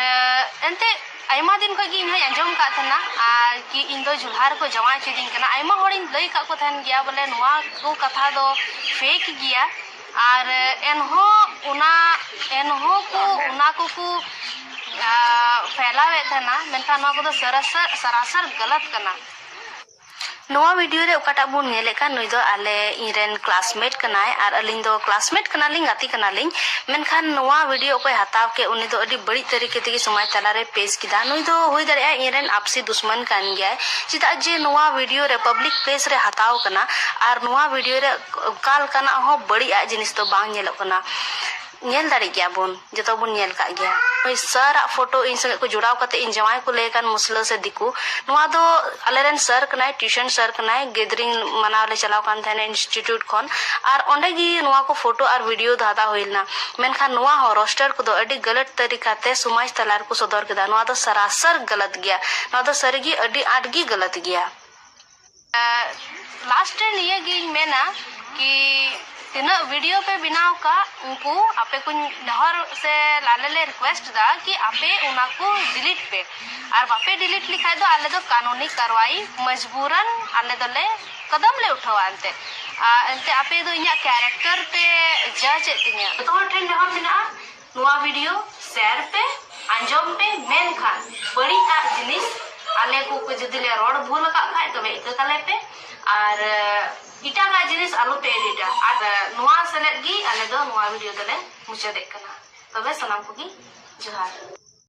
ᱮᱱᱛᱮ ᱟᱭᱢᱟ ᱫᱤᱱ ᱠᱷᱚᱱ ᱜᱮ ᱤᱧ ᱦᱚᱸᱧ ᱟᱸᱡᱚᱢ ᱟᱠᱟᱫ ᱛᱟᱦᱮᱱᱟ, ᱟᱨ ᱠᱤ ᱤᱧ ᱫᱚ ᱡᱩᱞᱦᱟ ᱨᱮᱠᱚ ᱡᱟᱶᱟᱭ ᱦᱚᱪᱚᱭᱫᱤᱧ ᱠᱟᱱᱟ᱾ ᱟᱭᱢᱟ ᱦᱚᱲᱤᱧ ᱞᱟᱹᱭ ᱟᱠᱟᱫ ᱠᱚ ᱛᱟᱦᱮᱱ ᱜᱮᱭᱟ ᱵᱚᱞᱮ ᱱᱚᱣᱟ ᱠᱚ ᱠᱟᱛᱷᱟ ᱫᱚ ᱯᱷᱮᱠ ᱜᱮᱭᱟ, ᱟᱨ ᱮᱱᱦᱚᱸ ᱚᱱᱟ ᱮᱱᱦᱚᱸ ᱠᱚ ᱚᱱᱟ ᱠᱚᱠᱚ ᱯᱷᱮᱞᱟᱣᱮᱫ ᱛᱟᱦᱮᱱᱟ, ᱢᱮᱱᱠᱷᱟᱱ ᱱᱚᱣᱟ ᱠᱚᱫᱚ ᱥᱟᱨᱟᱥᱟᱨ ᱥᱟᱨᱟᱥᱟᱨ ᱜᱟᱞᱟᱛ ᱠᱟᱱᱟ᱾ ᱱᱚᱣᱟ ᱵᱷᱤᱰᱤᱭᱳ ᱨᱮ ᱚᱠᱟᱴᱟᱜ ᱵᱚᱱ ᱧᱮᱞᱮᱫ ᱠᱟᱱ, ᱱᱩᱭ ᱫᱚ ᱟᱞᱮ ᱤᱧᱨᱮᱱ ᱠᱞᱟᱥᱢᱮᱴ ᱠᱟᱱᱟᱭ ᱟᱨ ᱟᱹᱞᱤᱧ ᱫᱚ ᱠᱞᱟᱥᱢᱮᱴ ᱠᱟᱱᱟᱞᱤᱧ, ᱜᱟᱛᱮ ᱠᱟᱱᱟᱞᱤᱧ᱾ ᱢᱮᱱᱠᱷᱟᱱ ᱱᱚᱣᱟ ᱵᱷᱤᱰᱤᱭᱳ ᱚᱠᱚᱭ ᱦᱟᱛᱟᱣ ᱠᱮᱫ, ᱩᱱᱤ ᱫᱚ ᱟᱹᱰᱤ ᱵᱟᱹᱲᱤᱡ ᱛᱟᱹᱨᱤᱠᱟ ᱛᱮᱜᱮ ᱥᱚᱢᱟᱡᱽ ᱛᱟᱞᱟᱨᱮ ᱯᱮᱥ ᱠᱮᱫᱟ᱾ ᱱᱩᱭ ᱫᱚ ᱦᱩᱭ ᱫᱟᱲᱮᱭᱟᱜᱼᱟ ᱤᱧᱨᱮᱱ ᱟᱯᱥᱤ ᱫᱩᱥᱢᱟᱱ ᱠᱟᱱ ᱜᱮᱭᱟᱭ, ᱪᱮᱫᱟᱜ ᱡᱮ ᱱᱚᱣᱟ ᱵᱷᱤᱰᱤᱭᱳ ᱨᱮ ᱯᱟᱵᱽᱞᱤᱠ ᱯᱞᱮᱥ ᱨᱮ ᱦᱟᱛᱟᱣ ᱠᱟᱱᱟ ᱟᱨ ᱱᱚᱣᱟ ᱵᱷᱤᱰᱤᱭᱳ ᱨᱮ ᱚᱠᱟ ᱞᱮᱠᱟᱱᱟᱜ ᱦᱚᱸ ᱵᱟᱹᱲᱤᱡ ᱟᱜ ᱡᱤᱱᱤᱥ ᱫᱚ ᱵᱟᱝ ᱧᱮᱞᱚᱜ ᱠᱟᱱᱟ᱾ ᱧᱮᱞ ᱫᱟᱲᱮᱜ ᱜᱮᱭᱟ ᱵᱚᱱ, ᱡᱚᱛᱚ ᱵᱚᱱ ᱧᱮᱞ ᱠᱟᱜ ᱜᱮᱭᱟ᱾ ᱱᱩᱭ ᱥᱟᱨ ᱟᱜ ᱯᱷᱳᱴᱳ ᱤᱧ ᱥᱚᱸᱜᱮ ᱠᱚ ᱡᱚᱲᱟᱣ ᱠᱟᱛᱮ ᱤᱧ ᱡᱟᱶᱟᱭ ᱠᱚ ᱞᱟᱹᱭ ᱠᱟᱱ ᱢᱩᱥᱞᱟᱹ ᱥᱮ ᱫᱤᱠᱩ, ᱱᱚᱣᱟ ᱫᱚ ᱟᱞᱮᱨᱮᱱ ᱥᱟᱨ ᱠᱟᱱᱟᱭ, ᱴᱤᱭᱩᱥᱚᱱ ᱥᱟᱨ ᱠᱟᱱᱟᱭ, ᱜᱮᱫᱟᱨᱤᱝ ᱢᱟᱱᱟᱣ ᱞᱮ ᱪᱟᱞᱟᱣ ᱠᱟᱱ ᱛᱟᱦᱮᱱᱟ ᱤᱱᱥᱴᱤᱴᱤᱭᱩᱴ ᱠᱷᱚᱱ, ᱟᱨ ᱚᱸᱰᱮ ᱜᱮ ᱱᱚᱣᱟ ᱠᱚ ᱯᱷᱳᱴᱳ ᱟᱨ ᱵᱷᱤᱰᱤᱭᱳ ᱫᱚ ᱦᱟᱛᱟᱣ ᱦᱩᱭ ᱞᱮᱱᱟ᱾ ᱢᱮᱱᱠᱷᱟᱱ ᱱᱚᱣᱟ ᱦᱚᱸ ᱨᱳᱥᱴᱟᱨ ᱠᱚᱫᱚ ᱟᱹᱰᱤ ᱜᱟᱞᱟᱛ ᱛᱟᱹᱨᱤᱠᱟ ᱛᱮ ᱥᱚᱢᱟᱡᱽ ᱛᱟᱞᱟ ᱨᱮᱠᱚ ᱥᱚᱫᱚᱨ ᱠᱮᱫᱟ᱾ ᱱᱚᱣᱟ ᱫᱚ ᱥᱟᱨᱟᱥᱟᱨ ᱜᱟᱞᱟᱛ ᱜᱮᱭᱟ, ᱱᱚᱣᱟ ᱫᱚ ᱥᱟᱹᱨᱤᱜᱮ ᱟᱹᱰᱤ ᱟᱸᱴ ᱜᱮ ᱜᱟᱞᱟᱛ ᱜᱮᱭᱟ᱾ ᱞᱟᱥᱴ ᱨᱮ ᱱᱤᱭᱟᱹ ᱜᱤᱧ ᱢᱮᱱᱟ ᱠᱤ ᱛᱤᱱᱟᱹᱜ ᱵᱷᱤᱰᱤᱭᱳ ᱯᱮ ᱵᱮᱱᱟᱣ ᱠᱟᱜ, ᱩᱱᱠᱩ ᱟᱯᱮ ᱠᱚᱧ ᱱᱮᱦᱚᱨ ᱥᱮ ᱟᱞᱮ ᱞᱮ ᱨᱤᱠᱩᱭᱮᱥᱴ ᱫᱟ ᱠᱤ ᱟᱯᱮ ᱚᱱᱟ ᱠᱚ ᱰᱤᱞᱤᱴ ᱯᱮ, ᱟᱨ ᱵᱟᱯᱮ ᱰᱤᱞᱤᱴ ᱞᱮᱠᱷᱟᱡ ᱫᱚ ᱟᱞᱮ ᱫᱚ ᱠᱟᱹᱱᱩᱱᱤ ᱠᱟᱨᱣᱟᱭ ᱢᱚᱡᱽᱵᱩᱨᱟᱱ ᱟᱞᱮ ᱫᱚᱞᱮ ᱠᱚᱫᱚᱢ ᱞᱮ ᱩᱴᱷᱟᱹᱣᱟ ᱮᱱᱛᱮ᱾ ᱟᱨ ᱮᱱᱛᱮ ᱟᱯᱮ ᱫᱚ ᱤᱧᱟᱹᱜ ᱠᱮᱨᱮᱠᱴᱟᱨ ᱯᱮ ᱡᱟᱡᱽ ᱮᱫ ᱛᱤᱧᱟᱹ᱾ ᱡᱚᱛᱚ ᱦᱚᱲ ᱴᱷᱮᱱ ᱱᱮᱦᱚᱨ ᱢᱮᱱᱟᱜᱼᱟ, ᱱᱚᱣᱟ ᱵᱷᱤᱰᱤᱭᱳ ᱥᱮᱭᱟᱨ ᱯᱮ, ᱟᱸᱡᱚᱢ ᱯᱮ, ᱢᱮᱱᱠᱷᱟᱱ ᱵᱟᱹᱲᱤᱡ ᱟᱜ ᱡᱤᱱᱤᱥ ᱟᱞᱮ ᱠᱚ ᱡᱩᱫᱤ ᱞᱮ ᱨᱚᱲ ᱵᱷᱩᱞ ᱟᱠᱟᱫ ᱠᱷᱟᱡ ᱛᱚᱵᱮ ᱤᱠᱟᱹ ᱠᱟᱞᱮ ᱯᱮ, ᱟᱨ ᱮᱴᱟᱜᱟᱜ ᱡᱤᱱᱤᱥ ᱟᱞᱚ ᱯᱮ ᱮᱰᱤᱴᱟ᱾ ᱟᱨ ᱱᱚᱣᱟ ᱥᱮᱞᱮᱫ ᱜᱮ ᱟᱞᱮ ᱫᱚ ᱱᱚᱣᱟ ᱵᱷᱤᱰᱤᱭᱳ ᱫᱚᱞᱮ ᱢᱩᱪᱟᱹᱫᱮᱫ ᱠᱟᱱᱟ᱾ ᱛᱚᱵᱮ ᱥᱟᱱᱟᱢ ᱠᱚᱜᱮ ᱡᱚᱦᱟᱨ᱾